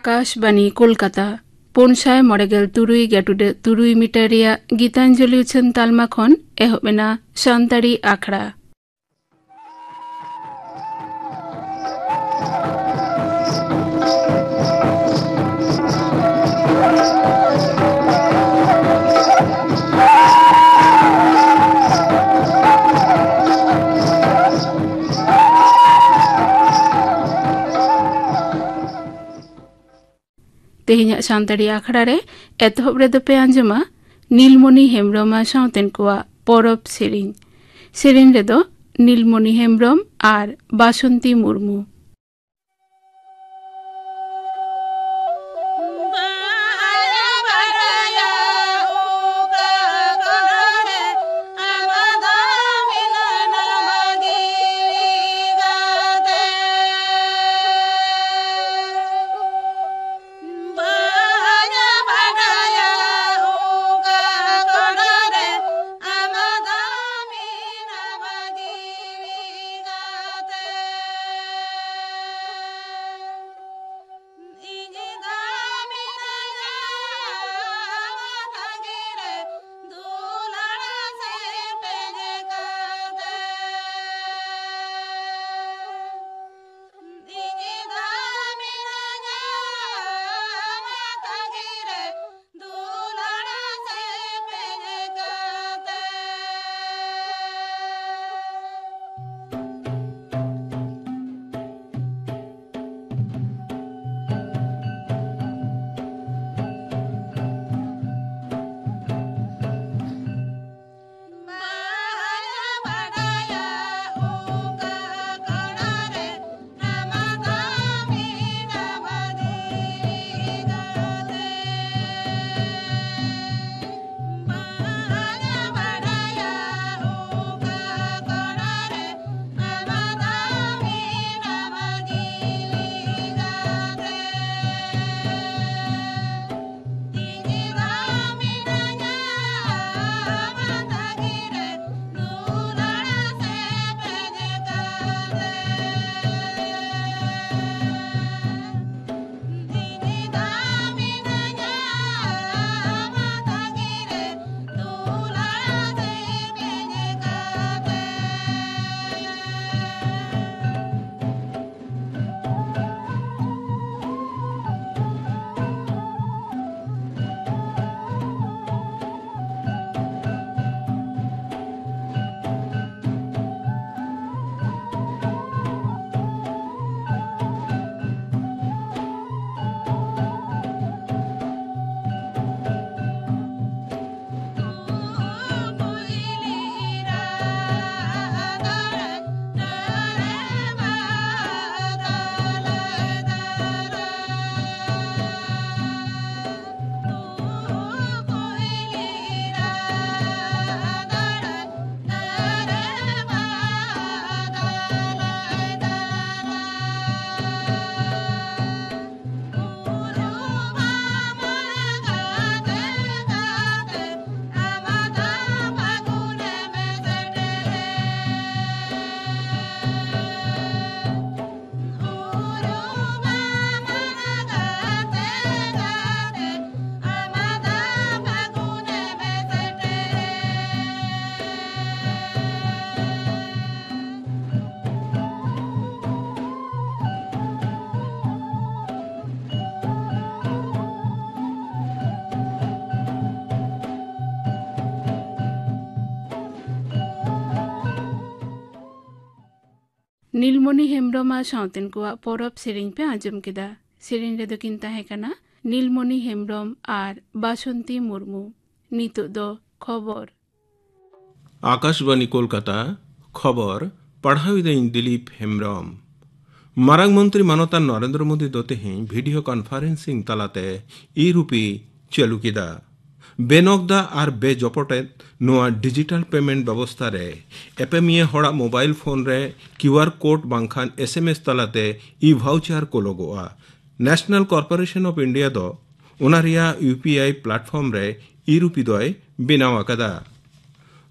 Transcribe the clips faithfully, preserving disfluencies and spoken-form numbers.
ᱟᱠᱟᱥᱵᱟᱱᱤ ᱠᱳᱞᱠᱟᱛᱟ, ᱯᱩᱱ ᱥᱟᱭ ᱢᱚᱬᱮ ᱜᱮᱞ ᱛᱩᱨᱩᱭ ᱜᱮᱴᱩᱰᱟᱹᱜ ᱛᱩᱨᱩᱭ ᱢᱤᱴᱟᱨ ᱨᱮᱭᱟᱜ ᱜᱤᱛᱟᱧᱡᱚᱞᱤ ᱩᱪᱷᱟᱹᱱ ᱛᱟᱞᱢᱟ ᱠᱷᱚᱱ ᱮᱦᱚᱵ ᱮᱱᱟ ᱥᱟᱱᱛᱟᱲᱤ ᱟᱠᱷᱲᱟ᱾ ᱛᱮᱦᱮᱧᱟᱜ ᱥᱟᱱᱛᱟᱲᱤ ᱟᱠᱷᱲᱟ ᱨᱮ ᱮᱛᱚᱦᱚᱵ ᱨᱮᱫᱚ ᱯᱮ ᱟᱸᱡᱚᱢᱟ ᱱᱤᱞᱢᱚᱱᱤ ᱦᱮᱢᱵᱽᱨᱚᱢ ᱟᱨ ᱥᱟᱶᱛᱮᱱ ᱠᱚᱣᱟᱜ ᱯᱚᱨᱚᱵᱽ ᱥᱮᱨᱮᱧ᱾ ᱥᱮᱨᱮᱧ ᱨᱮᱫᱚ ᱱᱤᱞᱢᱚᱱᱤ ᱦᱮᱢᱵᱽᱨᱚᱢ ᱟᱨ ᱵᱟᱥᱚᱱᱛᱤ ᱢᱩᱨᱢᱩ᱾ ᱱᱤᱞᱢᱚᱱᱤ ᱦᱮᱢᱵᱽᱨᱚᱢ ᱟᱨ ᱥᱟᱶᱛᱮᱱ ᱠᱚᱣᱟᱜ ᱯᱚᱨᱚᱵᱽ ᱥᱮᱨᱮᱧ ᱯᱮ ᱟᱸᱡᱚᱢ ᱠᱮᱫᱟ᱾ ᱥᱮᱨᱮᱧ ᱨᱮᱫᱚ ᱠᱤᱱ ᱛᱟᱦᱮᱸ ᱠᱟᱱᱟ ᱱᱤᱞᱢᱚᱱᱤ ᱦᱮᱢᱵᱽᱨᱚᱢ ᱟᱨ ᱵᱟᱥᱚᱱᱛᱤ ᱢᱩᱨᱢᱩ᱾ ᱱᱤᱛᱚᱜ ᱫᱚ ᱠᱷᱚᱵᱚᱨ᱾ ᱟᱠᱟᱥᱵᱟᱱᱤ ᱠᱳᱞᱠᱟᱛᱟ, ᱠᱷᱚᱵᱚᱨ ᱯᱟᱲᱦᱟᱣ ᱮᱫᱟᱹᱧ ᱫᱤᱞᱤᱯ ᱦᱮᱢᱵᱽᱨᱚᱢ᱾ ᱢᱟᱨᱟᱝ ᱢᱚᱱᱛᱨᱤ ᱢᱟᱱᱚᱛᱟᱱ ᱱᱚᱨᱮᱱᱫᱨᱚ ᱢᱳᱫᱤ ᱫᱚ ᱛᱮᱦᱮᱧ ᱵᱷᱤᱰᱤᱭᱳ ᱠᱚᱱᱯᱷᱟᱨᱮᱱᱥᱤᱝ ᱛᱟᱞᱟᱛᱮ ᱤ ᱨᱩᱯᱤ ᱪᱟᱹᱞᱩ ᱠᱮᱫᱟ᱾ ᱵᱮᱱᱚᱠᱫᱟ ᱟᱨ ᱵᱮᱡᱚᱯᱚᱴᱮᱫ ᱱᱚᱣᱟ ᱰᱤᱡᱤᱴᱟᱞ ᱯᱮᱢᱮᱱᱴ ᱵᱮᱵᱚᱥᱛᱟ ᱨᱮ ᱮᱯᱮᱢᱤᱭᱟᱹ ᱦᱚᱲᱟᱜ ᱢᱳᱵᱟᱭᱤᱞ ᱯᱷᱳᱱ ᱨᱮ ᱠᱤᱭᱩ ᱟᱨ ᱠᱳᱰ ᱵᱟᱝᱠᱷᱟᱱ ᱮᱥ ᱮᱢ ᱮᱥ ᱛᱟᱞᱟᱛᱮ ᱤ ᱵᱷᱟᱣᱪᱟᱨ ᱠᱩᱞᱚᱜᱚᱜᱼᱟ᱾ ᱱᱮᱥᱱᱟᱞ ᱠᱚᱨᱯᱳᱨᱮᱥᱚᱱ ᱚᱯᱷ ᱤᱱᱰᱤᱭᱟ ᱫᱚ ᱚᱱᱟ ᱨᱮᱭᱟᱜ ᱤᱭᱩ ᱯᱤ ᱟᱭ ᱯᱞᱟᱴᱯᱷᱚᱨᱢ ᱨᱮ ᱤ ᱨᱩᱯᱤ ᱫᱚᱭ ᱵᱮᱱᱟᱣ ᱟᱠᱟᱫᱟ᱾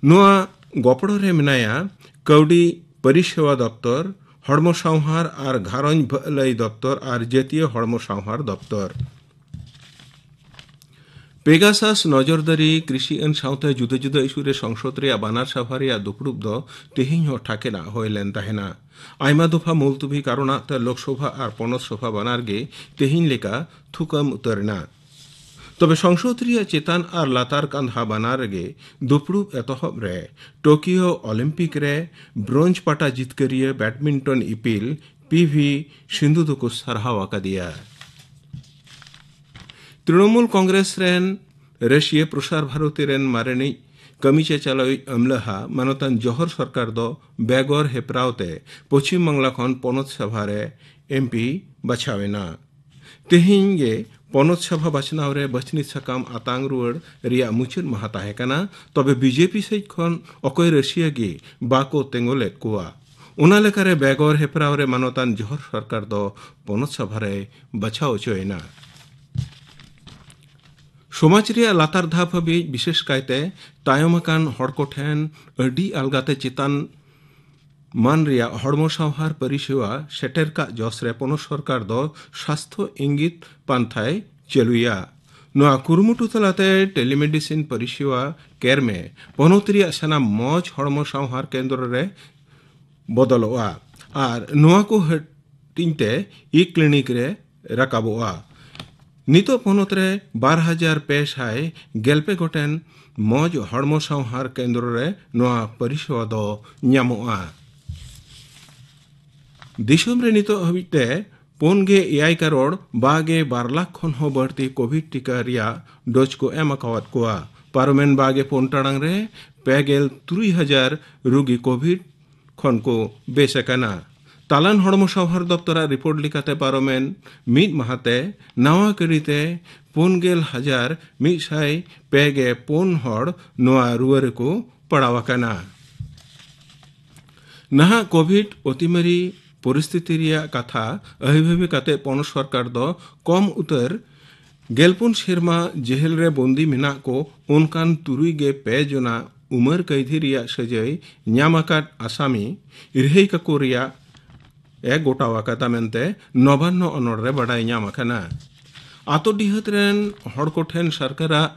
ᱱᱚᱣᱟ ᱜᱚᱯᱚᱲᱚ ᱨᱮ ᱢᱮᱱᱟᱭᱟ ᱠᱟᱹᱣᱰᱤ ᱯᱚᱨᱤᱥᱮᱣᱟ ᱫᱚᱯᱛᱚᱨ, ᱦᱚᱲᱢᱚ ᱥᱟᱶᱦᱟᱨ ᱟᱨ ᱜᱷᱟᱨᱚᱸᱡᱽ ᱵᱷᱟᱹᱞᱟᱹᱭ ᱫᱚᱯᱛᱚᱨ ᱟᱨ ᱡᱟᱹᱛᱤᱭᱟᱹ ᱦᱚᱲᱢᱚ ᱥᱟᱶᱦᱟᱨ ᱫᱚᱯᱛᱚᱨ᱾ ᱯᱮᱜᱟᱥᱟᱥ ᱱᱚᱡᱚᱨᱫᱟᱨᱤ ᱠᱨᱤᱥᱤ ᱟᱹᱱ ᱥᱟᱶᱛᱮ ᱡᱩᱫᱟᱹ ᱡᱩᱫᱟᱹ ᱤᱥᱩ ᱨᱮ ᱥᱚᱝᱥᱚᱫ ᱨᱮᱭᱟᱜ ᱵᱟᱱᱟᱨ ᱥᱟᱵᱷᱟ ᱨᱮᱭᱟᱜ ᱫᱩᱯᱲᱩᱵ ᱫᱚ ᱛᱮᱦᱮᱧ ᱦᱚᱸ ᱴᱷᱟᱠᱮᱱᱟᱜ ᱦᱩᱭ ᱞᱮᱱ ᱛᱟᱦᱮᱱᱟ᱾ ᱟᱭᱢᱟ ᱫᱚᱯᱷᱟ ᱢᱩᱞᱛᱩᱵᱤ ᱠᱟᱨᱚᱱᱟᱜ ᱛᱮ ᱞᱳᱠᱥᱚᱵᱷᱟ ᱟᱨ ᱯᱚᱱᱚᱛ ᱥᱚᱵᱷᱟ ᱵᱟᱱᱟᱨ ᱜᱮ ᱛᱮᱦᱮᱧ ᱞᱮᱠᱟ ᱛᱷᱩᱠᱟᱹᱢ ᱩᱛᱟᱹᱨ ᱮᱱᱟ᱾ ᱛᱚᱵᱮ ᱥᱚᱝᱥᱚᱫ ᱨᱮᱭᱟᱜ ᱪᱮᱛᱟᱱ ᱟᱨ ᱞᱟᱛᱟᱨ ᱠᱟᱸᱫᱷᱟ ᱵᱟᱱᱟᱨ ᱨᱮᱜᱮ ᱫᱩᱯᱲᱩᱵ ᱮᱛᱚᱦᱚᱵ ᱨᱮ ᱴᱳᱠᱤᱭᱳ ᱚᱞᱤᱢᱯᱤᱠ ᱨᱮ ᱵᱨᱳᱧᱡᱽ ᱯᱟᱴᱟ ᱡᱤᱛᱠᱟᱹᱨᱤᱭᱟᱹ ᱵᱮᱰᱢᱤᱱᱴᱚᱱ ᱤᱯᱤᱞ ᱯᱤ ᱵᱷᱤ ᱥᱤᱱᱫᱷᱩ ᱫᱚᱠᱚ ᱥᱟᱨᱦᱟᱣ ᱟᱠᱟᱫᱮᱭᱟ᱾ ᱛᱨᱤᱱᱚᱢᱩᱞ ᱠᱚᱝᱜᱨᱮᱥ ᱨᱮᱱ ᱨᱟᱹᱥᱤᱭᱟᱹ ᱯᱨᱚᱥᱟᱨ ᱵᱷᱟᱨᱚᱛᱤ ᱨᱮᱱ ᱢᱟᱨᱮᱱᱤᱡ ᱠᱟᱹᱢᱤ ᱪᱟᱪᱟᱞᱟᱣᱤᱡ ᱟᱹᱢᱞᱟᱹᱦᱟ ᱢᱟᱱᱚᱛᱟᱱ ᱡᱚᱦᱚᱨ ᱥᱚᱨᱠᱟᱨ ᱫᱚ ᱵᱮᱜᱚᱨ ᱦᱮᱯᱨᱟᱣ ᱛᱮ ᱯᱚᱪᱷᱤᱢ ᱵᱟᱝᱞᱟ ᱠᱷᱚᱱ ᱯᱚᱱᱚᱛ ᱥᱚᱵᱷᱟ ᱨᱮ ᱮᱢ ᱯᱤ ᱵᱟᱪᱷᱟᱣ ᱮᱱᱟ᱾ ᱛᱮᱦᱮᱧ ᱜᱮ ᱯᱚᱱᱚᱛ ᱥᱚᱵᱷᱟ ᱵᱟᱪᱷᱱᱟᱣ ᱨᱮ ᱵᱟᱹᱪᱷᱱᱤ ᱥᱟᱠᱟᱢ ᱟᱛᱟᱝ ᱨᱩᱣᱟᱹᱲ ᱨᱮᱭᱟᱜ ᱢᱩᱪᱟᱹᱫ ᱢᱟᱦᱟ ᱛᱟᱦᱮᱸ ᱠᱟᱱᱟ, ᱛᱚᱵᱮ ᱵᱤ ᱡᱮ ᱯᱤ ᱥᱮᱡ ᱠᱷᱚᱱ ᱚᱠᱚᱭ ᱨᱟᱹᱥᱤᱭᱟᱹ ᱜᱮ ᱵᱟᱠᱚ ᱛᱮᱸᱜᱚ ᱞᱮᱫ ᱠᱚᱣᱟ᱾ ᱚᱱᱟ ᱞᱮᱠᱟᱨᱮ ᱵᱮᱜᱚᱨ ᱦᱮᱯᱨᱟᱣ ᱨᱮ ᱢᱟᱱᱚᱛᱟᱱ ᱡᱚᱦᱚᱨ ᱥᱚᱨᱠᱟᱨ ᱫᱚ ᱯᱚᱱᱚᱛ ᱥᱚᱵᱷᱟ ᱨᱮᱭ ᱵᱟᱪᱷᱟᱣ ᱦᱚᱪᱚᱭᱮᱱᱟ᱾ ᱥᱚᱢᱟᱡᱽ ᱨᱮᱭᱟᱜ ᱞᱟᱛᱟᱨ ᱫᱷᱟᱯ ᱦᱟᱹᱵᱤᱡ, ᱵᱤᱥᱮᱥ ᱠᱟᱭᱛᱮ ᱛᱟᱭᱚᱢ ᱟᱠᱟᱱ ᱦᱚᱲ ᱠᱚᱴᱷᱮᱱ ᱟᱹᱰᱤ ᱟᱞᱜᱟᱛᱮ ᱪᱮᱛᱟᱱ ᱢᱟᱱ ᱨᱮᱭᱟᱜ ᱦᱚᱲᱢᱚ ᱥᱟᱶᱦᱟᱨ ᱯᱚᱨᱤᱥᱮᱣᱟ ᱥᱮᱴᱮᱨ ᱠᱟᱜ ᱡᱚᱥ ᱨᱮ ᱯᱚᱱᱚᱛ ᱥᱚᱨᱠᱟᱨ ᱫᱚ ᱥᱟᱥᱛᱷᱚ ᱤᱝᱜᱤᱛ ᱯᱟᱱᱛᱷᱟᱭ ᱪᱟᱹᱞᱩᱭᱟ᱾ ᱱᱚᱣᱟ ᱠᱩᱨᱩᱢᱩᱴᱩ ᱛᱟᱞᱟᱛᱮ ᱴᱮᱞᱤᱢᱮᱰᱤᱥᱤᱱ ᱯᱚᱨᱤᱥᱮᱣᱟ ᱠᱮᱨᱢᱮ ᱯᱚᱱᱚᱛ ᱨᱮᱭᱟᱜ ᱥᱟᱱᱟᱢ ᱢᱚᱡᱽ ᱦᱚᱲᱢᱚ ᱥᱟᱶᱦᱟᱨ ᱠᱮᱱᱫᱨᱚ ᱨᱮ ᱵᱚᱫᱚᱞᱚᱜᱼᱟ ᱟᱨ ᱱᱚᱣᱟ ᱠᱚ ᱦᱟᱹᱴᱤᱧ ᱛᱮ ᱤ ᱠᱞᱤᱱᱤᱠ ᱨᱮ ᱨᱟᱠᱟᱵᱚᱜᱼᱟ᱾ ᱱᱤᱛᱚᱜ ᱯᱚᱱᱚᱛ ᱨᱮ ᱵᱟᱨ ᱦᱟᱡᱟᱨ ᱯᱮ ᱥᱟᱭ ᱜᱮᱞ ᱯᱮ ᱜᱚᱴᱮᱱ ᱢᱚᱡᱽ ᱦᱚᱲᱢᱚ ᱥᱟᱶᱦᱟᱨ ᱠᱮᱱᱫᱨᱚ ᱨᱮ ᱱᱚᱣᱟ ᱯᱚᱨᱤᱥᱮᱵᱟ ᱫᱚ ᱧᱟᱢᱚᱜᱼᱟ᱾ ᱫᱤᱥᱚᱢ ᱨᱮ ᱱᱤᱛᱚᱜ ᱦᱟᱹᱵᱤᱡ ᱛᱮ ᱯᱩᱱ ᱜᱮ ᱮᱭᱟᱭ ᱠᱟᱨᱚᱲ ᱵᱟᱜᱮ ᱵᱟᱨ ᱞᱟᱠᱷ ᱠᱷᱚᱱ ᱦᱚᱸ ᱵᱟᱹᱲᱛᱤ ᱠᱳᱵᱷᱤᱰ ᱴᱤᱠᱟ ᱨᱮᱭᱟᱜ ᱰᱳᱡᱽ ᱠᱚ ᱮᱢ ᱟᱠᱟᱣᱟᱫ ᱠᱚᱣᱟ᱾ ᱯᱟᱨᱚᱢᱮᱱ ᱵᱟᱜᱮ ᱯᱩᱱ ᱴᱟᱲᱟᱝ ᱨᱮ ᱯᱮ ᱜᱮᱞ ᱛᱩᱨᱩᱭ ᱦᱟᱡᱟᱨ ᱨᱩᱜᱤ ᱠᱳᱵᱷᱤᱰ ᱠᱷᱚᱱ ᱠᱚ ᱵᱮᱥ ᱟᱠᱟᱱᱟ᱾ ᱛᱟᱞᱟᱱ ᱦᱚᱲᱢᱚ ᱥᱟᱶᱟᱨ ᱫᱚᱯᱛᱚᱨᱟᱜ ᱨᱤᱯᱳᱨᱴ ᱞᱮᱠᱟᱛᱮ, ᱯᱟᱨᱚᱢᱮᱱ ᱢᱤᱫ ᱢᱟᱦᱟ ᱛᱮ ᱱᱟᱣᱟ ᱠᱟᱹᱨᱤ ᱛᱮ ᱯᱩᱱ ᱜᱮᱞ ᱦᱟᱡᱟᱨ ᱢᱤᱫ ᱥᱟᱭ ᱯᱮ ᱜᱮ ᱯᱩᱱ ᱦᱚᱲ ᱱᱚᱣᱟ ᱨᱩᱣᱟᱹ ᱨᱮᱠᱚ ᱯᱟᱲᱟᱣ ᱟᱠᱟᱱᱟ᱾ ᱱᱟᱦᱟᱜ ᱠᱳᱵᱷᱤᱰ ᱚᱛᱤᱢᱟᱨᱤ ᱯᱚᱨᱤᱥᱛᱷᱤᱛᱤ ᱨᱮᱭᱟᱜ ᱠᱟᱛᱷᱟ ᱟᱹᱦᱤᱵᱷᱟᱹᱵᱤ ᱠᱟᱛᱮ ᱯᱚᱱᱚᱛ ᱥᱚᱨᱠᱟᱨ ᱫᱚ ᱠᱚᱢ ᱩᱛᱟᱹᱨ ᱜᱮᱞᱯᱩᱱ ᱥᱮᱨᱢᱟ ᱡᱮᱦᱮᱞ ᱨᱮ ᱵᱚᱱᱫᱤ ᱢᱮᱱᱟᱜ ᱠᱚ ᱚᱱᱠᱟᱱ ᱛᱩᱨᱩᱭ ᱜᱮ ᱯᱮ ᱡᱚᱱᱟ ᱩᱢᱟᱹᱨ ᱠᱟᱹᱭᱫᱷᱤ ᱨᱮᱭᱟᱜ ᱥᱟᱹᱡᱟᱹᱭ ᱧᱟᱢ ᱟᱠᱟᱫ ᱟᱥᱟᱢᱤ ᱨᱤᱦᱟᱹᱭ ᱠᱟᱠᱚ ᱨᱮᱭᱟᱜ ᱮ ᱜᱚᱴᱟᱣ ᱟᱠᱟᱫᱟ ᱢᱮᱱᱛᱮ ᱱᱚᱵᱟᱱᱱᱚ ᱚᱱᱚᱞ ᱨᱮ ᱵᱟᱰᱟᱭ ᱧᱟᱢ ᱟᱠᱟᱱᱟ᱾ ᱟᱛᱳ ᱰᱤᱦᱟᱹᱛ ᱨᱮᱱ ᱦᱚᱲ ᱠᱚᱴᱷᱮᱱ ᱥᱚᱨᱠᱟᱨᱟᱜ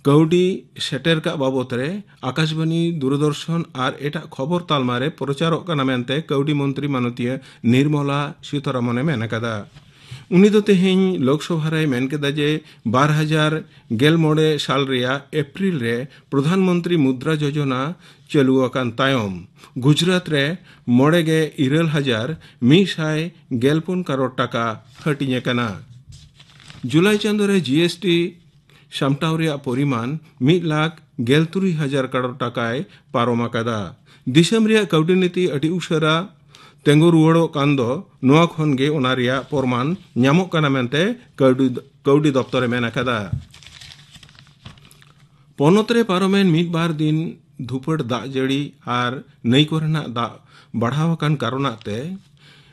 ᱠᱟᱹᱣᱰᱤ ᱥᱮᱴᱮᱨ ᱠᱟᱜ ᱵᱟᱵᱚᱛ ᱨᱮ ᱟᱠᱟᱥᱵᱟᱱᱤ, ᱫᱩᱨᱫᱚᱨᱥᱚᱱ ᱟᱨ ᱮᱴᱟᱜ ᱠᱷᱚᱵᱚᱨ ᱛᱟᱞᱢᱟ ᱨᱮ ᱯᱨᱚᱪᱟᱨᱚᱜ ᱠᱟᱱᱟ ᱢᱮᱱᱛᱮ ᱠᱟᱹᱣᱰᱤ ᱢᱚᱱᱛᱨᱤ ᱢᱟᱱᱚᱛᱤᱭᱟᱹ ᱱᱤᱨᱢᱚᱞᱟ ᱥᱤᱛᱟᱨᱟᱢᱚᱱᱮ ᱢᱮᱱ ᱟᱠᱟᱫᱟ᱾ ᱩᱱᱤ ᱫᱚ ᱛᱮᱦᱮᱧ ᱞᱳᱠᱥᱚᱵᱷᱟ ᱨᱮᱭ ᱢᱮᱱ ᱠᱮᱫᱟ ᱡᱮ ᱵᱟᱨ ᱦᱟᱡᱟᱨ ᱜᱮᱞ ᱢᱚᱬᱮ ᱥᱟᱞ ᱨᱮᱭᱟᱜ ᱮᱯᱨᱤᱞ ᱨᱮ ᱯᱨᱚᱫᱷᱟᱱ ᱢᱚᱱᱛᱨᱤ ᱢᱩᱫᱽᱨᱟ ᱡᱳᱡᱚᱱᱟ ᱪᱟᱹᱞᱩ ᱟᱠᱟᱱ ᱛᱟᱭᱚᱢ ᱜᱩᱡᱽᱨᱟᱴ ᱨᱮ ᱢᱚᱬᱮ ᱜᱮ ᱤᱨᱟᱹᱞ ᱦᱟᱡᱟᱨ ᱢᱤᱫ ᱥᱟᱭ ᱜᱮᱞ ᱯᱩᱱ ᱠᱟᱨᱳᱲ ᱴᱟᱠᱟ ᱦᱟᱹᱴᱤᱧ ᱟᱠᱟᱱᱟ᱾ ᱡᱩᱞᱟᱭ ᱪᱟᱸᱫᱳ ᱨᱮ ᱡᱤ ᱮᱥ ᱴᱤ ᱥᱟᱢᱴᱟᱣ ᱨᱮᱭᱟᱜ ᱯᱚᱨᱤᱢᱟᱱ ᱢᱤᱫ ᱞᱟᱠᱷ ᱜᱮᱞ ᱛᱩᱨᱩᱭ ᱦᱟᱡᱟᱨ ᱠᱟᱨᱳᱲ ᱴᱟᱠᱟᱭ ᱯᱟᱨᱚᱢ ᱟᱠᱟᱫᱟ᱾ ᱫᱤᱥᱚᱢ ᱨᱮᱭᱟᱜ ᱠᱟᱹᱣᱰᱤ ᱱᱤᱛᱤ ᱟᱹᱰᱤ ᱩᱥᱟᱹᱨᱟ ᱛᱤᱸᱜᱩ ᱨᱩᱣᱟᱹᱲᱚᱜ ᱠᱟᱱ ᱫᱚ ᱱᱚᱣᱟ ᱠᱷᱚᱱ ᱜᱮ ᱚᱱᱟ ᱨᱮᱭᱟᱜ ᱯᱚᱨᱢᱟᱱ ᱧᱟᱢᱚᱜ ᱠᱟᱱᱟ ᱢᱮᱱᱛᱮ ᱠᱟᱹᱣᱰᱤ, ᱠᱟᱹᱣᱰᱤ ᱫᱚᱯᱛᱚᱨᱮ ᱢᱮᱱ ᱟᱠᱟᱫᱟ᱾ ᱯᱚᱱᱚᱛ ᱨᱮ ᱯᱟᱨᱚᱢᱮᱱ ᱢᱤᱫ ᱵᱟᱨ ᱫᱤᱱ ᱫᱷᱩᱯᱟᱹᱲ ᱫᱟᱜ ᱡᱟᱹᱲᱤ ᱟᱨ ᱱᱟᱹᱭ ᱠᱚᱨᱮᱱᱟᱜ ᱫᱟᱜ ᱵᱟᱲᱦᱟᱣ ᱟᱠᱟᱱ ᱠᱟᱨᱚᱱᱟᱜ ᱛᱮ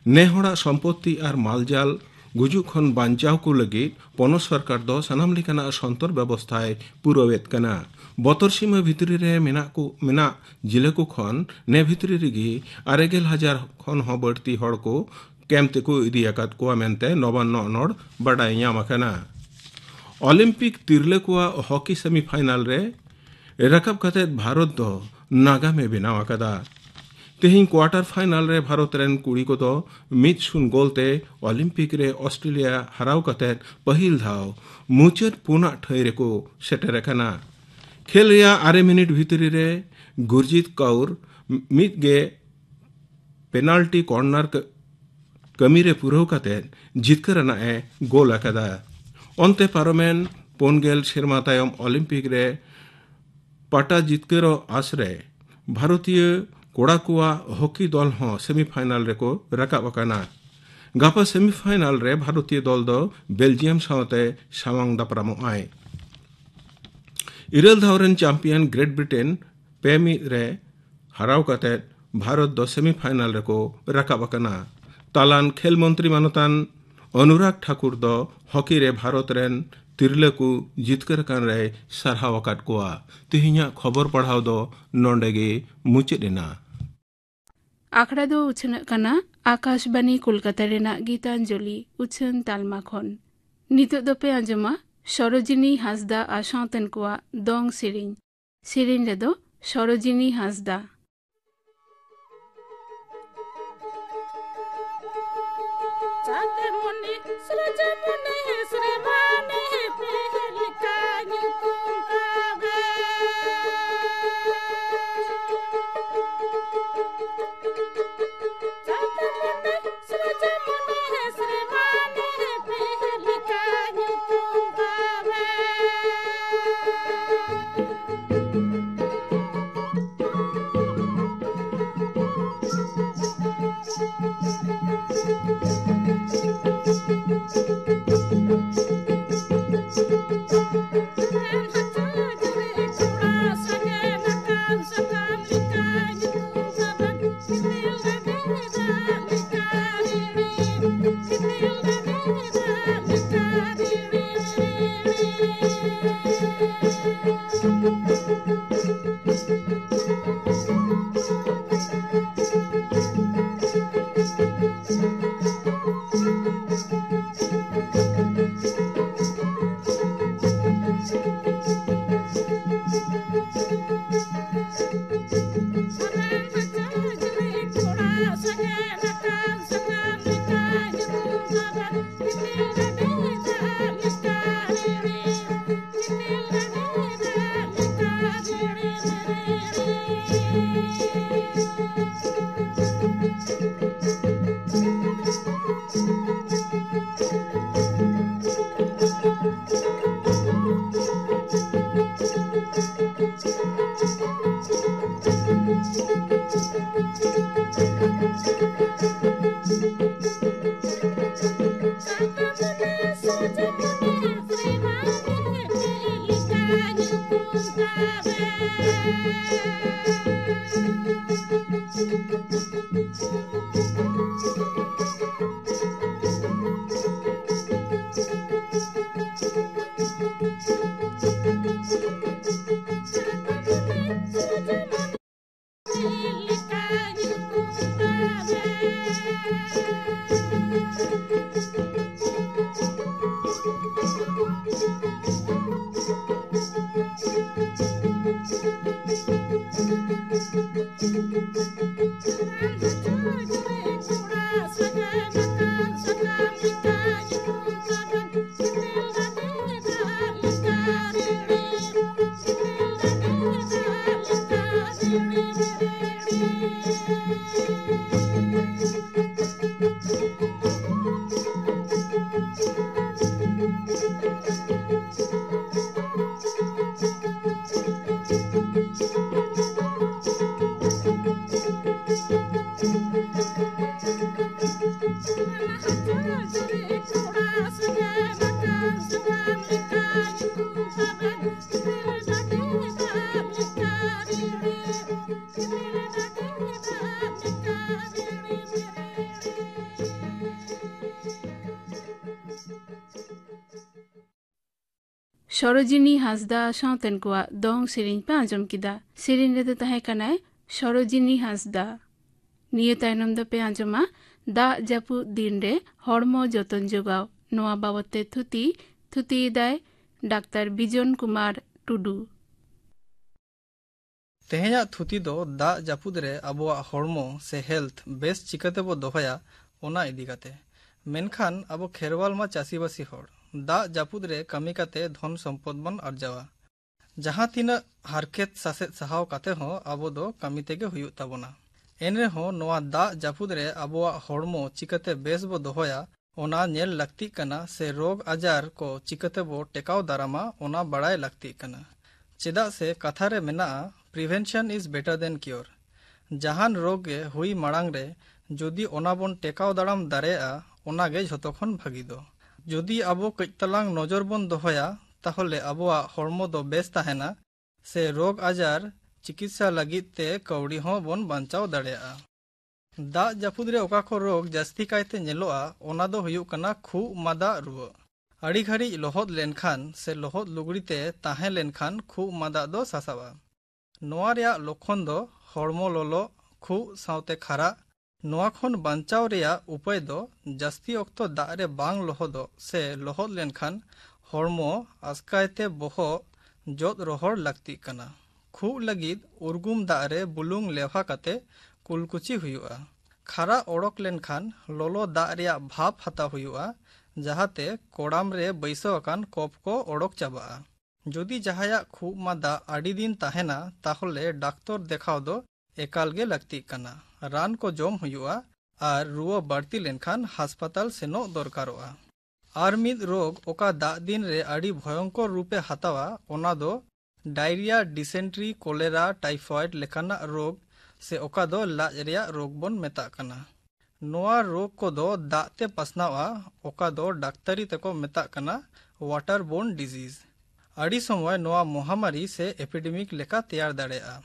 ᱱᱮ ᱦᱚᱲᱟᱜ ᱥᱚᱢᱯᱚᱛᱛᱤ ᱟᱨ ᱢᱟᱞᱡᱟᱞ ᱜᱩᱡᱩᱜ ᱠᱷᱚᱱ ᱵᱟᱧᱪᱟᱣ ᱠᱚ ᱞᱟᱹᱜᱤᱫ ᱯᱚᱱᱚᱛ ᱥᱚᱨᱠᱟᱨ ᱫᱚ ᱥᱟᱱᱟᱢ ᱞᱮᱠᱟᱱᱟᱜ ᱥᱚᱱᱛᱚᱨ ᱵᱮᱵᱚᱥᱛᱷᱟᱭ ᱯᱩᱨᱟᱹᱣᱮᱫ ᱠᱟᱱᱟ᱾ ᱵᱚᱛᱚᱨ ᱥᱤᱢᱟᱹ ᱵᱷᱤᱛᱨᱤ ᱨᱮ ᱢᱮᱱᱟᱜ ᱠᱚ, ᱢᱮᱱᱟᱜ ᱡᱤᱞᱟᱹ ᱠᱚ ᱠᱷᱚᱱ ᱱᱮ ᱵᱷᱤᱛᱨᱤ ᱨᱮᱜᱮ ᱟᱨᱮ ᱜᱮᱞ ᱦᱟᱡᱟᱨ ᱠᱷᱚᱱ ᱦᱚᱸ ᱵᱟᱹᱲᱛᱤ ᱦᱚᱲ ᱠᱚ ᱠᱮᱢᱯ ᱛᱮᱠᱚ ᱤᱫᱤ ᱟᱠᱟᱫ ᱠᱚᱣᱟ ᱢᱮᱱᱛᱮ ᱱᱚᱵᱟᱱᱱᱚ ᱚᱱᱚᱲ ᱵᱟᱰᱟᱭ ᱧᱟᱢ ᱟᱠᱟᱱᱟ᱾ ᱚᱞᱤᱢᱯᱤᱠ ᱛᱤᱨᱞᱟᱹ ᱠᱚᱣᱟᱜ ᱦᱚᱠᱤ ᱥᱮᱢᱤᱯᱷᱟᱭᱱᱟᱞ ᱨᱮ ᱨᱟᱠᱟᱵ ᱠᱟᱛᱮ ᱵᱷᱟᱨᱚᱛ ᱫᱚ ᱱᱟᱜᱟᱢᱮ ᱵᱮᱱᱟᱣ ᱟᱠᱟᱫᱟ᱾ ᱛᱮᱦᱮᱧ ᱠᱣᱟᱴᱟᱨ ᱯᱷᱟᱭᱱᱟᱞ ᱨᱮ ᱵᱷᱟᱨᱚᱛ ᱨᱮᱱ ᱠᱩᱲᱤ ᱠᱚᱫᱚ ᱢᱤᱫ ᱥᱩᱱ ᱜᱳᱞ ᱛᱮ ᱚᱞᱤᱢᱯᱤᱠ ᱨᱮ ᱚᱥᱴᱨᱮᱞᱤᱭᱟ ᱦᱟᱨᱟᱣ ᱠᱟᱛᱮ ᱯᱟᱹᱦᱤᱞ ᱫᱷᱟᱣ ᱢᱩᱪᱟᱹᱫ ᱯᱩᱱᱟᱜ ᱴᱷᱟᱹᱭ ᱨᱮᱠᱚ ᱥᱮᱴᱮᱨ ᱟᱠᱟᱱᱟ᱾ ᱠᱷᱮᱞ ᱨᱮᱭᱟᱜ ᱟᱨᱮ ᱢᱤᱱᱤᱴ ᱵᱷᱤᱛᱨᱤ ᱨᱮ ᱜᱩᱨᱡᱤᱛ ᱠᱟᱩᱨ ᱢᱤᱫ ᱜᱮ ᱯᱮᱱᱟᱞᱴᱤ ᱠᱚᱨᱱᱟᱨ ᱠ-, ᱠᱟᱹᱢᱤᱨᱮ ᱯᱩᱨᱟᱹᱣ ᱠᱟᱛᱮ ᱡᱤᱛᱠᱟᱹᱨ ᱟᱱᱟᱜ ᱮ ᱜᱳᱞ ᱟᱠᱟᱫᱟ᱾ ᱚᱱᱛᱮ ᱯᱟᱨᱚᱢᱮᱱ ᱯᱩᱱ ᱜᱮᱞ ᱥᱮᱨᱢᱟ ᱛᱟᱭᱚᱢ ᱚᱞᱤᱢᱯᱤᱠ ᱨᱮ ᱯᱟᱴᱟ ᱡᱤᱛᱠᱟᱹᱨᱚᱜ ᱟᱥ ᱨᱮ ᱵᱷᱟᱨᱚᱛᱤᱭᱟᱹ ᱠᱚᱲᱟ ᱠᱚᱣᱟᱜ ᱦᱚᱠᱤ ᱫᱚᱞ ᱦᱚᱸ ᱥᱮᱢᱤᱯᱷᱟᱭᱱᱟᱞ ᱨᱮᱠᱚ ᱨᱟᱠᱟᱵ ᱟᱠᱟᱱᱟ᱾ ᱜᱟᱯᱟ ᱥᱮᱢᱤᱯᱷᱟᱭᱱᱟᱞ ᱨᱮ ᱵᱷᱟᱨᱚᱛᱤᱭᱚ ᱫᱚᱞ ᱫᱚ ᱵᱮᱞᱡᱤᱭᱟᱢ ᱥᱟᱶᱛᱮ ᱥᱟᱢᱟᱝ ᱫᱟᱯᱨᱟᱢᱚᱜ ᱟᱭ᱾ ᱤᱨᱟᱹᱞ ᱫᱷᱟᱣ ᱨᱮᱱ ᱪᱟᱢᱯᱤᱭᱟᱱ ᱜᱨᱮᱴ ᱵᱨᱤᱴᱮᱱ ᱯᱮ ᱢᱤᱫ ᱨᱮ ᱦᱟᱨᱟᱣ ᱠᱟᱛᱮ ᱵᱷᱟᱨᱚᱛ ᱫᱚ ᱥᱮᱢᱤᱯᱷᱟᱭᱱᱟᱞ ᱨᱮᱠᱚ ᱨᱟᱠᱟᱵ ᱟᱠᱟᱱᱟ᱾ ᱛᱟᱞᱟᱱ ᱠᱷᱮᱞ ᱢᱚᱱᱛᱨᱤ ᱢᱟᱱᱚᱛᱟᱱ ᱚᱱᱩᱨᱟᱜᱽ ᱴᱷᱟᱠᱩᱨ ᱫᱚ ᱦᱚᱠᱤ ᱨᱮ ᱵᱷᱟᱨᱚᱛ ᱨᱮᱱ ᱛᱤᱨᱞᱟᱹ ᱠᱚ ᱡᱤᱛᱠᱟᱹᱨ ᱟᱠᱟᱱ ᱨᱮᱭ ᱥᱟᱨᱦᱟᱣ ᱟᱠᱟᱫ ᱠᱚᱣᱟ᱾ ᱛᱮᱦᱮᱧᱟᱜ ᱠᱷᱚᱵᱚᱨ ᱯᱟᱲᱦᱟᱣ ᱫᱚ ᱱᱚᱰᱮ ᱜᱮ ᱢᱩᱪᱟᱹᱫ ᱮᱱᱟ᱾ ᱟᱠᱷᱲᱟ ᱫᱚ ᱩᱪᱷᱟᱹᱱᱚᱜ ᱠᱟᱱᱟ ᱟᱠᱟᱥᱵᱟᱱᱤ ᱠᱳᱞᱠᱟᱛᱟ ᱨᱮᱱᱟᱜ ᱜᱤᱛᱟᱧᱡᱚᱞᱤ ᱩᱪᱷᱟᱹᱱ ᱛᱟᱞᱢᱟ ᱠᱷᱚᱱ᱾ ᱱᱤᱛᱚᱜ ᱫᱚᱯᱮ ᱟᱸᱡᱚᱢᱟ ᱥᱚᱨᱳᱡᱤᱱᱤ ᱦᱟᱸᱥᱫᱟ ᱟᱨ ᱥᱟᱶᱛᱮᱱ ᱠᱚᱣᱟᱜ ᱫᱚᱝ ᱥᱮᱨᱮᱧ᱾ ᱥᱮᱨᱮᱧ ᱨᱮᱫᱚ ᱥᱚᱨᱳᱡᱤᱱᱤ ᱦᱟᱸᱥᱫᱟ᱾ ᱥᱟᱠᱭᱟᱢᱩᱱᱤ, ᱥᱩᱨᱡᱚᱢᱩᱱᱤ, ᱥᱨᱤᱢᱟᱱᱤ, ᱯᱤᱦᱤᱞ ᱠᱟ ᱧᱩᱛᱩᱢ ᱛᱟᱵᱮ᱾ ᱥᱟᱠᱭᱟᱢᱩᱱᱤ, ᱥᱩᱨᱡᱚᱢᱩᱱᱤ, ᱥᱨᱤᱢᱟᱱᱤ, ᱯᱤᱦᱤᱞ ᱠᱟ ᱧᱩᱛᱩᱢ ᱛᱟᱵᱮ᱾ ᱥᱚᱨᱳᱡᱤᱱᱤ ᱦᱟᱸᱥᱫᱟ ᱥᱟᱶᱛᱮᱱ ᱠᱚᱣᱟᱜ ᱫᱚᱝ ᱥᱮᱨᱮᱧ ᱯᱮ ᱟᱸᱡᱚᱢ ᱠᱮᱫᱟ᱾ ᱥᱮᱨᱮᱧ ᱨᱮᱫᱚ ᱛᱟᱦᱮᱸ ᱠᱟᱱᱟᱭ ᱥᱚᱨᱳᱡᱤᱱᱤ ᱦᱟᱸᱥᱫᱟ᱾ ᱱᱤᱭᱟᱹ ᱛᱟᱭᱱᱚᱢ ᱫᱚᱯᱮ ᱟᱸᱡᱚᱢᱟ ᱫᱟᱜ ᱡᱟᱹᱯᱩᱫ ᱫᱤᱱ ᱨᱮ ᱦᱚᱲᱢᱚ ᱡᱚᱛᱚᱱ ᱡᱚᱜᱟᱣ᱾ ᱱᱚᱣᱟ ᱵᱟᱵᱚᱛ ᱛᱮ ᱛᱷᱩᱛᱤ, ᱛᱷᱩᱛᱤᱭᱮᱫᱟᱭ ᱰᱟᱠᱛᱟᱨ ᱵᱤᱡᱚᱱ ᱠᱩᱢᱟᱨ ᱴᱩᱰᱩ᱾ ᱛᱮᱦᱮᱧᱟᱜ ᱛᱷᱩᱛᱤ ᱫᱚ ᱫᱟᱜ ᱡᱟᱹᱯᱩᱫ ᱨᱮ ᱟᱵᱚᱣᱟᱜ ᱦᱚᱲᱢᱚ ᱥᱮ health ᱵᱮᱥ ᱪᱤᱠᱟᱹ ᱛᱮᱵᱚ ᱫᱚᱦᱚᱭᱟ, ᱚᱱᱟ ᱤᱫᱤ ᱠᱟᱛᱮ᱾ ᱢᱮᱱᱠᱷᱟᱱ ᱟᱵᱚ ᱠᱷᱮᱨᱣᱟᱞ ᱢᱟ ᱪᱟᱹᱥᱤᱵᱟᱹᱥᱤ ᱦᱚᱲ, ᱫᱟᱜ ᱡᱟᱹᱯᱩᱫ ᱨᱮ ᱠᱟᱹᱢᱤ ᱠᱟᱛᱮ ᱫᱷᱚᱱ ᱥᱚᱢᱯᱚᱫ ᱵᱚᱱ ᱟᱨᱡᱟᱣᱟ᱾ ᱡᱟᱦᱟᱸ ᱛᱤᱱᱟᱹᱜ ᱦᱟᱨᱠᱮᱛ ᱥᱟᱥᱮᱛ ᱥᱟᱦᱟᱣ ᱠᱟᱛᱮ ᱦᱚᱸ ᱟᱵᱚ ᱫᱚ ᱠᱟᱹᱢᱤ ᱛᱮᱜᱮ ᱦᱩᱭᱩᱜ ᱛᱟᱵᱚᱱᱟ᱾ ᱮᱱᱨᱮᱦᱚᱸ ᱱᱚᱣᱟ ᱫᱟᱜ ᱡᱟᱹᱯᱩᱫ ᱨᱮ ᱟᱵᱚᱣᱟᱜ ᱦᱚᱲᱢᱚ ᱪᱤᱠᱟᱹᱛᱮ ᱵᱮᱥ ᱵᱚ ᱫᱚᱦᱚᱭᱟ, ᱚᱱᱟ ᱧᱮᱞ ᱞᱟᱹᱠᱛᱤᱜ ᱠᱟᱱᱟ ᱥᱮ ᱨᱳᱜᱽ ᱟᱡᱟᱨ ᱠᱚ ᱪᱤᱠᱟᱹ ᱛᱮᱵᱚ ᱴᱮᱠᱟᱣ ᱫᱟᱨᱟᱢᱟ, ᱚᱱᱟ ᱵᱟᱲᱟᱭ ᱞᱟᱹᱠᱛᱤᱜ ᱠᱟᱱᱟ᱾ ᱪᱮᱫᱟᱜ ᱥᱮ ᱠᱟᱛᱷᱟ ᱨᱮ ᱢᱮᱱᱟᱜᱼᱟ, "Prevention is better than cure." ᱡᱟᱦᱟᱱ ᱨᱳᱜᱽ ᱜᱮ ᱦᱩᱭ ᱢᱟᱲᱟᱝ ᱨᱮ ᱡᱩᱫᱤ ᱚᱱᱟ ᱵᱚᱱ ᱴᱮᱠᱟᱣ ᱫᱟᱨᱟᱢ ᱫᱟᱲᱮᱭᱟᱜᱼᱟ, ᱚᱱᱟ ᱜᱮ ᱡᱷᱚᱛᱚ ᱠᱷᱚᱱ ᱵᱷᱟᱹᱜᱤ ᱫᱚ᱾ ᱡᱩᱫᱤ ᱟᱵᱚ ᱠᱟᱹᱡ ᱛᱟᱞᱟᱝ ᱱᱚᱡᱚᱨ ᱵᱚᱱ ᱫᱚᱦᱚᱭᱟ, ᱛᱟᱦᱚᱞᱮ ᱟᱵᱚᱣᱟᱜ ᱦᱚᱲᱢᱚ ᱫᱚ ᱵᱮᱥ ᱛᱟᱦᱮᱱᱟ᱾ ᱥᱮ ᱨᱳᱜᱽ ᱟᱡᱟᱨ ᱪᱤᱠᱤᱛᱥᱟ ᱞᱟᱹᱜᱤᱫ ᱛᱮ ᱠᱟᱹᱣᱰᱤ ᱦᱚᱸ ᱵᱚᱱ ᱵᱟᱧᱪᱟᱣ ᱫᱟᱲᱮᱭᱟᱜᱼᱟ᱾ ᱫᱟᱜ ᱡᱟᱹᱯᱩᱫ ᱨᱮ ᱚᱠᱟ ᱠᱚ ᱨᱳᱜᱽ ᱡᱟᱹᱥᱛᱤ ᱠᱟᱭᱛᱮ ᱧᱮᱞᱚᱜᱼᱟ, ᱚᱱᱟ ᱫᱚ ᱦᱩᱭᱩᱜ ᱠᱟᱱᱟ ᱠᱷᱩᱜ ᱢᱟᱫᱟ ᱨᱩᱣᱟᱹ᱾ ᱟᱹᱰᱤ ᱜᱷᱟᱹᱲᱤᱡ ᱞᱚᱦᱚᱫ ᱞᱮᱱᱠᱷᱟᱱ ᱥᱮ ᱞᱚᱦᱚᱫ ᱞᱩᱜᱽᱲᱤ ᱛᱮ ᱛᱟᱦᱮᱸ ᱞᱮᱱᱠᱷᱟᱱ ᱠᱷᱩᱜ ᱢᱟᱫᱟ ᱫᱚ ᱥᱟᱥᱟᱵᱼᱟ᱾ ᱱᱚᱣᱟ ᱨᱮᱭᱟᱜ ᱞᱚᱠᱠᱷᱚᱱ ᱫᱚ ᱦᱚᱲᱢᱚ ᱞᱚᱞᱚ, ᱠᱷᱩᱜ ᱥᱟᱶᱛᱮ ᱠᱷᱟᱨᱟᱜ᱾ ᱱᱚᱣᱟ ᱠᱷᱚᱱ ᱵᱟᱧᱪᱟᱣ ᱨᱮᱭᱟᱜ ᱩᱯᱟᱹᱭ ᱫᱚ ᱡᱟᱹᱥᱛᱤ ᱚᱠᱛᱚ ᱫᱟᱜ ᱨᱮ ᱵᱟᱝ ᱞᱚᱦᱚᱫᱚᱜ ᱥᱮ ᱞᱚᱦᱚᱫ ᱞᱮᱱᱠᱷᱟᱱ ᱦᱚᱲᱢᱚ ᱟᱥᱠᱟᱭᱛᱮ ᱵᱚᱦᱚᱜ ᱡᱚᱫ ᱨᱚᱦᱚᱲ ᱞᱟᱹᱠᱛᱤᱜ ᱠᱟᱱᱟ᱾ ᱠᱷᱩᱜ ᱞᱟᱹᱜᱤᱫ ᱩᱨᱜᱩᱢ ᱫᱟᱜ ᱨᱮ ᱵᱩᱞᱩᱝ ᱞᱮᱣᱦᱟ ᱠᱟᱛᱮ ᱠᱩᱞᱠᱩᱪᱤ ᱦᱩᱭᱩᱜᱼᱟ᱾ ᱠᱷᱟᱨᱟ ᱚᱰᱚᱠ ᱞᱮᱱᱠᱷᱟᱱ ᱞᱚᱞᱚ ᱫᱟᱜ ᱨᱮᱭᱟᱜ ᱵᱷᱟᱯ ᱦᱟᱛᱟᱣ ᱦᱩᱭᱩᱜᱼᱟ, ᱡᱟᱦᱟᱸᱛᱮ ᱠᱚᱲᱟᱢ ᱨᱮ ᱵᱟᱹᱭᱥᱟᱹᱣ ᱟᱠᱟᱱ ᱠᱚᱯ ᱠᱚ ᱚᱰᱚᱠ ᱪᱟᱵᱟᱜᱼᱟ᱾ ᱡᱩᱫᱤ ᱡᱟᱦᱟᱸᱭᱟᱜ ᱠᱷᱩᱜ ᱢᱟᱫᱟ ᱟᱹᱰᱤ ᱫᱤᱱ ᱛᱟᱦᱮᱱᱟ, ᱛᱟᱦᱚᱞᱮ ᱰᱟᱠᱛᱚᱨ ᱫᱮᱠᱷᱟᱣ ᱫᱚ ᱮᱠᱟᱞ ᱜᱮ ᱞᱟᱹᱠᱛᱤᱜ ᱠᱟᱱᱟ᱾ ᱨᱟᱱ ᱠᱚ ᱡᱚᱢ ᱦᱩᱭᱩᱜᱼᱟ ᱟᱨ ᱨᱩᱣᱟᱹ ᱵᱟᱹᱲᱛᱤ ᱞᱮᱱᱠᱷᱟᱱ ᱦᱟᱥᱯᱟᱛᱟᱞ ᱥᱮᱱᱚᱜ ᱫᱚᱨᱠᱟᱨᱚᱜᱼᱟ᱾ ᱟᱨ ᱢᱤᱫ ᱨᱳᱜᱽ ᱚᱠᱟ ᱫᱟᱜ ᱫᱤᱱ ᱨᱮ ᱟᱹᱰᱤ ᱵᱷᱚᱭᱚᱝᱠᱚᱨ ᱨᱩᱯᱮ ᱦᱟᱛᱟᱣᱟ, ᱚᱱᱟ ᱫᱚ ᱰᱟᱭᱨᱤᱭᱟ, ᱰᱤᱥᱮᱱᱴᱨᱤ, ᱠᱚᱞᱮᱨᱟ, ᱴᱟᱭᱯᱷᱚᱭᱮᱰ ᱞᱮᱠᱟᱱᱟᱜ ᱨᱳᱜᱽ, ᱥᱮ ᱚᱠᱟ ᱫᱚ ᱞᱟᱡ ᱨᱮᱭᱟᱜ ᱨᱳᱜᱽ ᱵᱚᱱ ᱢᱮᱛᱟᱜ ᱠᱟᱱᱟ᱾ ᱱᱚᱣᱟ ᱨᱳᱜᱽ ᱠᱚᱫᱚ ᱫᱟᱜ ᱛᱮ ᱯᱟᱥᱱᱟᱣᱼᱟ, ᱚᱠᱟ ᱫᱚ ᱰᱟᱠᱛᱟᱨᱤ ᱛᱮᱠᱚ ᱢᱮᱛᱟᱜ ᱠᱟᱱᱟ water borne disease᱾ ᱟᱹᱰᱤ ᱥᱚᱢᱚᱭ ᱱᱚᱣᱟ ᱢᱚᱦᱟᱢᱟᱨᱤ ᱥᱮ ᱮᱯᱤᱰᱮᱢᱤᱠ ᱞᱮᱠᱟ ᱛᱮᱭᱟᱨ ᱫᱟᱲᱮᱭᱟᱜᱼᱟ᱾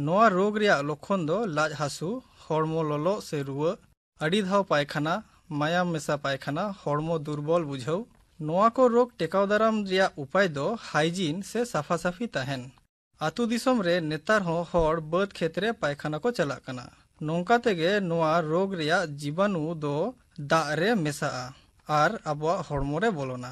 ᱱᱚᱣᱟ ᱨᱳᱜᱽ ᱨᱮᱭᱟᱜ ᱞᱚᱠᱠᱷᱚᱱ ᱫᱚ ᱞᱟᱡ ᱦᱟᱹᱥᱩ, ᱦᱚᱲᱢᱚ ᱞᱚᱞᱚ ᱥᱮ ᱨᱩᱣᱟᱹ, ᱟᱹᱰᱤ ᱫᱷᱟᱣ ᱯᱟᱭᱠᱷᱟᱱᱟ, ᱢᱟᱭᱟᱢ ᱢᱮᱥᱟ ᱯᱟᱭᱠᱷᱟᱱᱟ, ᱦᱚᱲᱢᱚ ᱫᱩᱨᱵᱚᱞ ᱵᱩᱡᱷᱟᱹᱣ᱾ ᱱᱚᱣᱟ ᱠᱚ ᱨᱳᱜᱽ ᱴᱮᱠᱟᱣ ᱫᱟᱨᱟᱢ ᱨᱮᱭᱟᱜ ᱩᱯᱟᱭ ᱫᱚ ᱦᱟᱭᱡᱤᱱ ᱥᱮ ᱥᱟᱯᱷᱟ ᱥᱟᱯᱷᱤ ᱛᱟᱦᱮᱱ᱾ ᱟᱹᱛᱩ ᱫᱤᱥᱚᱢ ᱨᱮ ᱱᱮᱛᱟᱨ ᱦᱚᱸ ᱦᱚᱲ ᱵᱟᱹᱫᱽ ᱠᱷᱮᱛ ᱨᱮ ᱯᱟᱭᱠᱷᱟᱱᱟ ᱠᱚ ᱪᱟᱞᱟᱜ ᱠᱟᱱᱟ᱾ ᱱᱚᱝᱠᱟ ᱛᱮᱜᱮ ᱱᱚᱣᱟ ᱨᱳᱜᱽ ᱨᱮᱭᱟᱜ ᱡᱤᱵᱟᱱᱩ ᱫᱚ ᱫᱟᱜ ᱨᱮ ᱢᱮᱥᱟᱜᱼᱟ ᱟᱨ ᱟᱵᱚᱣᱟᱜ ᱦᱚᱲᱢᱚ ᱨᱮ ᱵᱚᱞᱚᱱᱟ᱾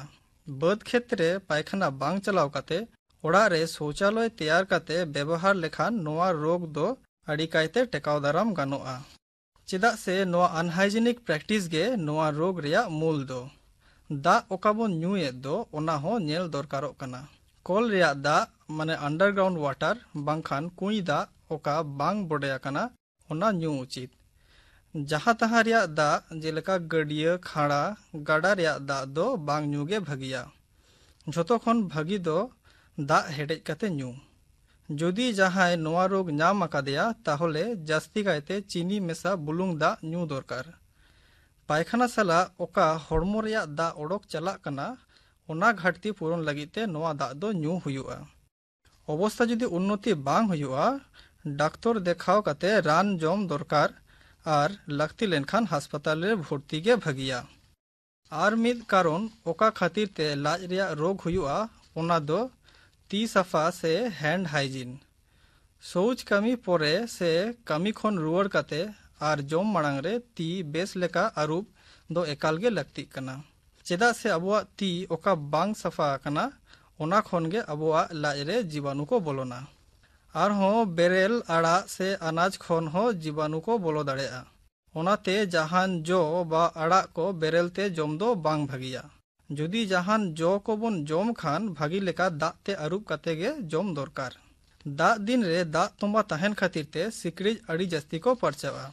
ᱵᱟᱹᱫᱽ ᱠᱷᱮᱛ ᱨᱮ ᱯᱟᱭᱠᱷᱟᱱᱟ ᱵᱟᱝ ᱪᱟᱞᱟᱣ ᱠᱟᱛᱮ ᱚᱲᱟᱜ ᱨᱮ ᱥᱳᱪᱟᱞᱚᱭ ᱛᱮᱭᱟᱨ ᱠᱟᱛᱮ ᱵᱮᱵᱚᱦᱟᱨ ᱞᱮᱠᱷᱟᱱ ᱱᱚᱣᱟ ᱨᱳᱜᱽ ᱫᱚ ᱟᱹᱰᱤ ᱠᱟᱭᱛᱮ ᱴᱮᱠᱟᱣ ᱫᱟᱨᱟᱢ ᱜᱟᱱᱚᱜᱼᱟ᱾ ᱪᱮᱫᱟᱜ ᱥᱮ ᱱᱚᱣᱟ unhygienic practice ᱜᱮ ᱱᱚᱣᱟ ᱨᱳᱜᱽ ᱨᱮᱭᱟᱜ ᱢᱩᱞ ᱫᱚ᱾ ᱫᱟᱜ ᱚᱠᱟ ᱵᱚᱱ ᱧᱩᱭᱮᱫ ᱫᱚ, ᱚᱱᱟ ᱦᱚᱸ ᱧᱮᱞ ᱫᱚᱨᱠᱟᱨᱚᱜ ᱠᱟᱱᱟ᱾ ᱠᱚᱞ ᱨᱮᱭᱟᱜ ᱫᱟᱜ, ᱢᱟᱱᱮ underground water, ᱵᱟᱝᱠᱷᱟᱱ ᱠᱩᱸᱧ ᱫᱟᱜ ᱚᱠᱟ ᱵᱟᱝ ᱵᱚᱰᱮ ᱟᱠᱟᱱᱟ, ᱚᱱᱟ ᱧᱩ ᱩᱪᱤᱛ᱾ ᱡᱟᱦᱟᱸ ᱛᱟᱦᱟᱸ ᱨᱮᱭᱟᱜ ᱫᱟᱜ, ᱡᱮᱞᱮᱠᱟ ᱜᱟᱹᱰᱭᱟᱹ, ᱠᱷᱟᱲᱟ, ᱜᱟᱰᱟ ᱨᱮᱭᱟᱜ ᱫᱟᱜ ᱫᱚ ᱵᱟᱝ ᱧᱩ ᱜᱮ ᱵᱷᱟᱹᱜᱤᱭᱟ᱾ ᱡᱷᱚᱛᱚ ᱠᱷᱚᱱ ᱵᱷᱟᱹᱜᱤ ᱫᱚ ᱫᱟᱜ ᱦᱮᱰᱮᱡ ᱠᱟᱛᱮ ᱧᱩ᱾ ᱡᱩᱫᱤ ᱡᱟᱦᱟᱸᱭ ᱱᱚᱣᱟ ᱨᱳᱜᱽ ᱧᱟᱢ ᱟᱠᱟᱫᱮᱭᱟ, ᱛᱟᱦᱚᱞᱮ ᱡᱟᱹᱥᱛᱤ ᱠᱟᱭᱛᱮ ᱪᱤᱱᱤ ᱢᱮᱥᱟ ᱵᱩᱞᱩᱝ ᱫᱟᱜ ᱧᱩ ᱫᱚᱨᱠᱟᱨ᱾ ᱯᱟᱭᱠᱷᱟᱱᱟ ᱥᱟᱞᱟᱜ ᱚᱠᱟ ᱦᱚᱲᱢᱚ ᱨᱮᱭᱟᱜ ᱫᱟᱜ ᱚᱰᱚᱠ ᱪᱟᱞᱟᱜ ᱠᱟᱱᱟ, ᱚᱱᱟ ᱜᱷᱟᱴᱛᱤ ᱯᱩᱨᱚᱱ ᱞᱟᱹᱜᱤᱫ ᱛᱮ ᱱᱚᱣᱟ ᱫᱟᱜ ᱫᱚ ᱧᱩ ᱦᱩᱭᱩᱜᱼᱟ᱾ ᱚᱵᱚᱥᱛᱟ ᱡᱩᱫᱤ ᱩᱱᱱᱚᱛᱤ ᱵᱟᱝ ᱦᱩᱭᱩᱜᱼᱟ, ᱰᱟᱠᱛᱚᱨ ᱫᱮᱠᱷᱟᱣ ᱠᱟᱛᱮ ᱨᱟᱱ ᱡᱚᱢ ᱫᱚᱨᱠᱟᱨ ᱟᱨ ᱞᱟᱹᱠᱛᱤ ᱞᱮᱱᱠᱷᱟᱱ ᱦᱟᱥᱯᱟᱛᱟᱞ ᱨᱮ ᱵᱷᱚᱨᱛᱤ ᱜᱮ ᱵᱷᱟᱹᱜᱤᱭᱟ᱾ ᱟᱨ ᱢᱤᱫ ᱠᱟᱨᱚᱱ ᱚᱠᱟ ᱠᱷᱟᱹᱛᱤᱨ ᱛᱮ ᱞᱟᱡ ᱨᱮᱭᱟᱜ ᱨᱳᱜᱽ ᱦᱩᱭᱩᱜᱼᱟ, ᱚᱱᱟ ᱫᱚ ᱛᱤ ᱥᱟᱯᱷᱟ ᱥᱮ hand hygiene᱾ ᱥᱚᱣᱪ ᱠᱟᱹᱢᱤ ᱯᱚᱨᱮ ᱥᱮ ᱠᱟᱹᱢᱤ ᱠᱷᱚᱱ ᱨᱩᱣᱟᱹᱲ ᱠᱟᱛᱮ ᱟᱨ ᱡᱚᱢ ᱢᱟᱲᱟᱝ ᱨᱮ ᱛᱤ ᱵᱮᱥ ᱞᱮᱠᱟ ᱟᱹᱨᱩᱵ ᱫᱚ ᱮᱠᱟᱞ ᱜᱮ ᱞᱟᱹᱠᱛᱤᱜ ᱠᱟᱱᱟ᱾ ᱪᱮᱫᱟᱜ ᱥᱮ ᱟᱵᱚᱣᱟᱜ ᱛᱤ ᱚᱠᱟ ᱵᱟᱝ ᱥᱟᱯᱷᱟ ᱟᱠᱟᱱᱟ, ᱚᱱᱟ ᱠᱷᱚᱱ ᱜᱮ ᱟᱵᱚᱣᱟᱜ ᱞᱟᱡ ᱨᱮ ᱡᱤᱵᱟᱱᱩ ᱠᱚ ᱵᱚᱞᱚᱱᱟ᱾ ᱟᱨᱦᱚᱸ ᱵᱮᱨᱮᱞ ᱟᱲᱟᱜ ᱥᱮ ᱟᱱᱟᱡ ᱠᱷᱚᱱ ᱦᱚᱸ ᱡᱤᱵᱟᱱᱩ ᱠᱚ ᱵᱚᱞᱚ ᱫᱟᱲᱮᱭᱟᱜᱼᱟ᱾ ᱚᱱᱟᱛᱮ ᱡᱟᱦᱟᱱ ᱡᱚ ᱵᱟ ᱟᱲᱟᱜ ᱠᱚ ᱵᱮᱨᱮᱞ ᱛᱮ ᱡᱚᱢ ᱫᱚ ᱵᱟᱝ ᱵᱷᱟᱹᱜᱤᱭᱟ᱾ ᱡᱩᱫᱤ ᱡᱟᱦᱟᱱ ᱡᱚ ᱠᱚᱵᱚᱱ ᱡᱚᱢ ᱠᱷᱟᱱ, ᱵᱷᱟᱹᱜᱤ ᱞᱮᱠᱟ ᱫᱟᱜ ᱛᱮ ᱟᱹᱨᱩᱵ ᱠᱟᱛᱮ ᱜᱮ ᱡᱚᱢ ᱫᱚᱨᱠᱟᱨ᱾ ᱫᱟᱜ ᱫᱤᱱ ᱨᱮ ᱫᱟᱜ ᱛᱚᱸᱵᱟ ᱛᱟᱦᱮᱱ ᱠᱷᱟᱹᱛᱤᱨ ᱛᱮ ᱥᱤᱠᱲᱤᱡ ᱟᱹᱰᱤ ᱡᱟᱹᱥᱛᱤ ᱠᱚ ᱯᱟᱨᱪᱟᱜᱼᱟ᱾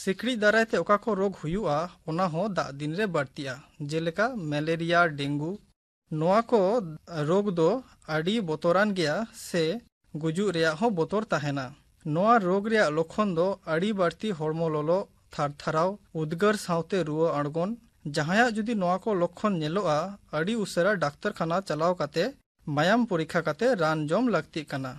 ᱥᱤᱠᱲᱤᱡ ᱫᱟᱨᱟᱭ ᱛᱮ ᱚᱠᱟ ᱠᱚ ᱨᱳᱜᱽ ᱦᱩᱭᱩᱜᱼᱟ, ᱚᱱᱟ ᱦᱚᱸ ᱫᱟᱜ ᱫᱤᱱ ᱨᱮ ᱵᱟᱹᱲᱛᱤᱜᱼᱟ, ᱡᱮᱞᱮᱠᱟ ᱢᱮᱞᱮᱨᱤᱭᱟ, ᱰᱮᱝᱜᱩ᱾ ᱱᱚᱣᱟ ᱠᱚ ᱨᱳᱜᱽ ᱫᱚ ᱟᱹᱰᱤ ᱵᱚᱛᱚᱨᱟᱱ ᱜᱮᱭᱟ ᱥᱮ ᱜᱩᱡᱩᱜ ᱨᱮᱭᱟᱜ ᱦᱚᱸ ᱵᱚᱛᱚᱨ ᱛᱟᱦᱮᱱᱟ᱾ ᱱᱚᱣᱟ ᱨᱳᱜᱽ ᱨᱮᱭᱟᱜ ᱞᱚᱠᱠᱷᱚᱱ ᱫᱚ ᱟᱹᱰᱤ ᱵᱟᱹᱲᱛᱤ ᱦᱚᱲᱢᱚ ᱞᱚᱞᱚ, ᱛᱷᱟᱨᱛᱷᱟᱨᱟᱣ, ᱩᱫᱽᱜᱟᱹᱨ ᱥᱟᱶᱛᱮ ᱨᱩᱣᱟᱹ ᱟᱬᱜᱚᱱ᱾ ᱡᱟᱦᱟᱸᱭᱟᱜ ᱡᱩᱫᱤ ᱱᱚᱣᱟ ᱠᱚ ᱞᱚᱠᱠᱷᱚᱱ ᱧᱮᱞᱚᱜᱼᱟ, ᱟᱹᱰᱤ ᱩᱥᱟᱹᱨᱟ ᱰᱟᱠᱛᱚᱨ ᱠᱷᱟᱱᱟ ᱪᱟᱞᱟᱣ ᱠᱟᱛᱮ ᱢᱟᱭᱟᱢ ᱯᱚᱨᱤᱠᱠᱷᱟ ᱠᱟᱛᱮ ᱨᱟᱱ ᱡᱚᱢ ᱞᱟᱹᱠᱛᱤᱜ ᱠᱟᱱᱟ᱾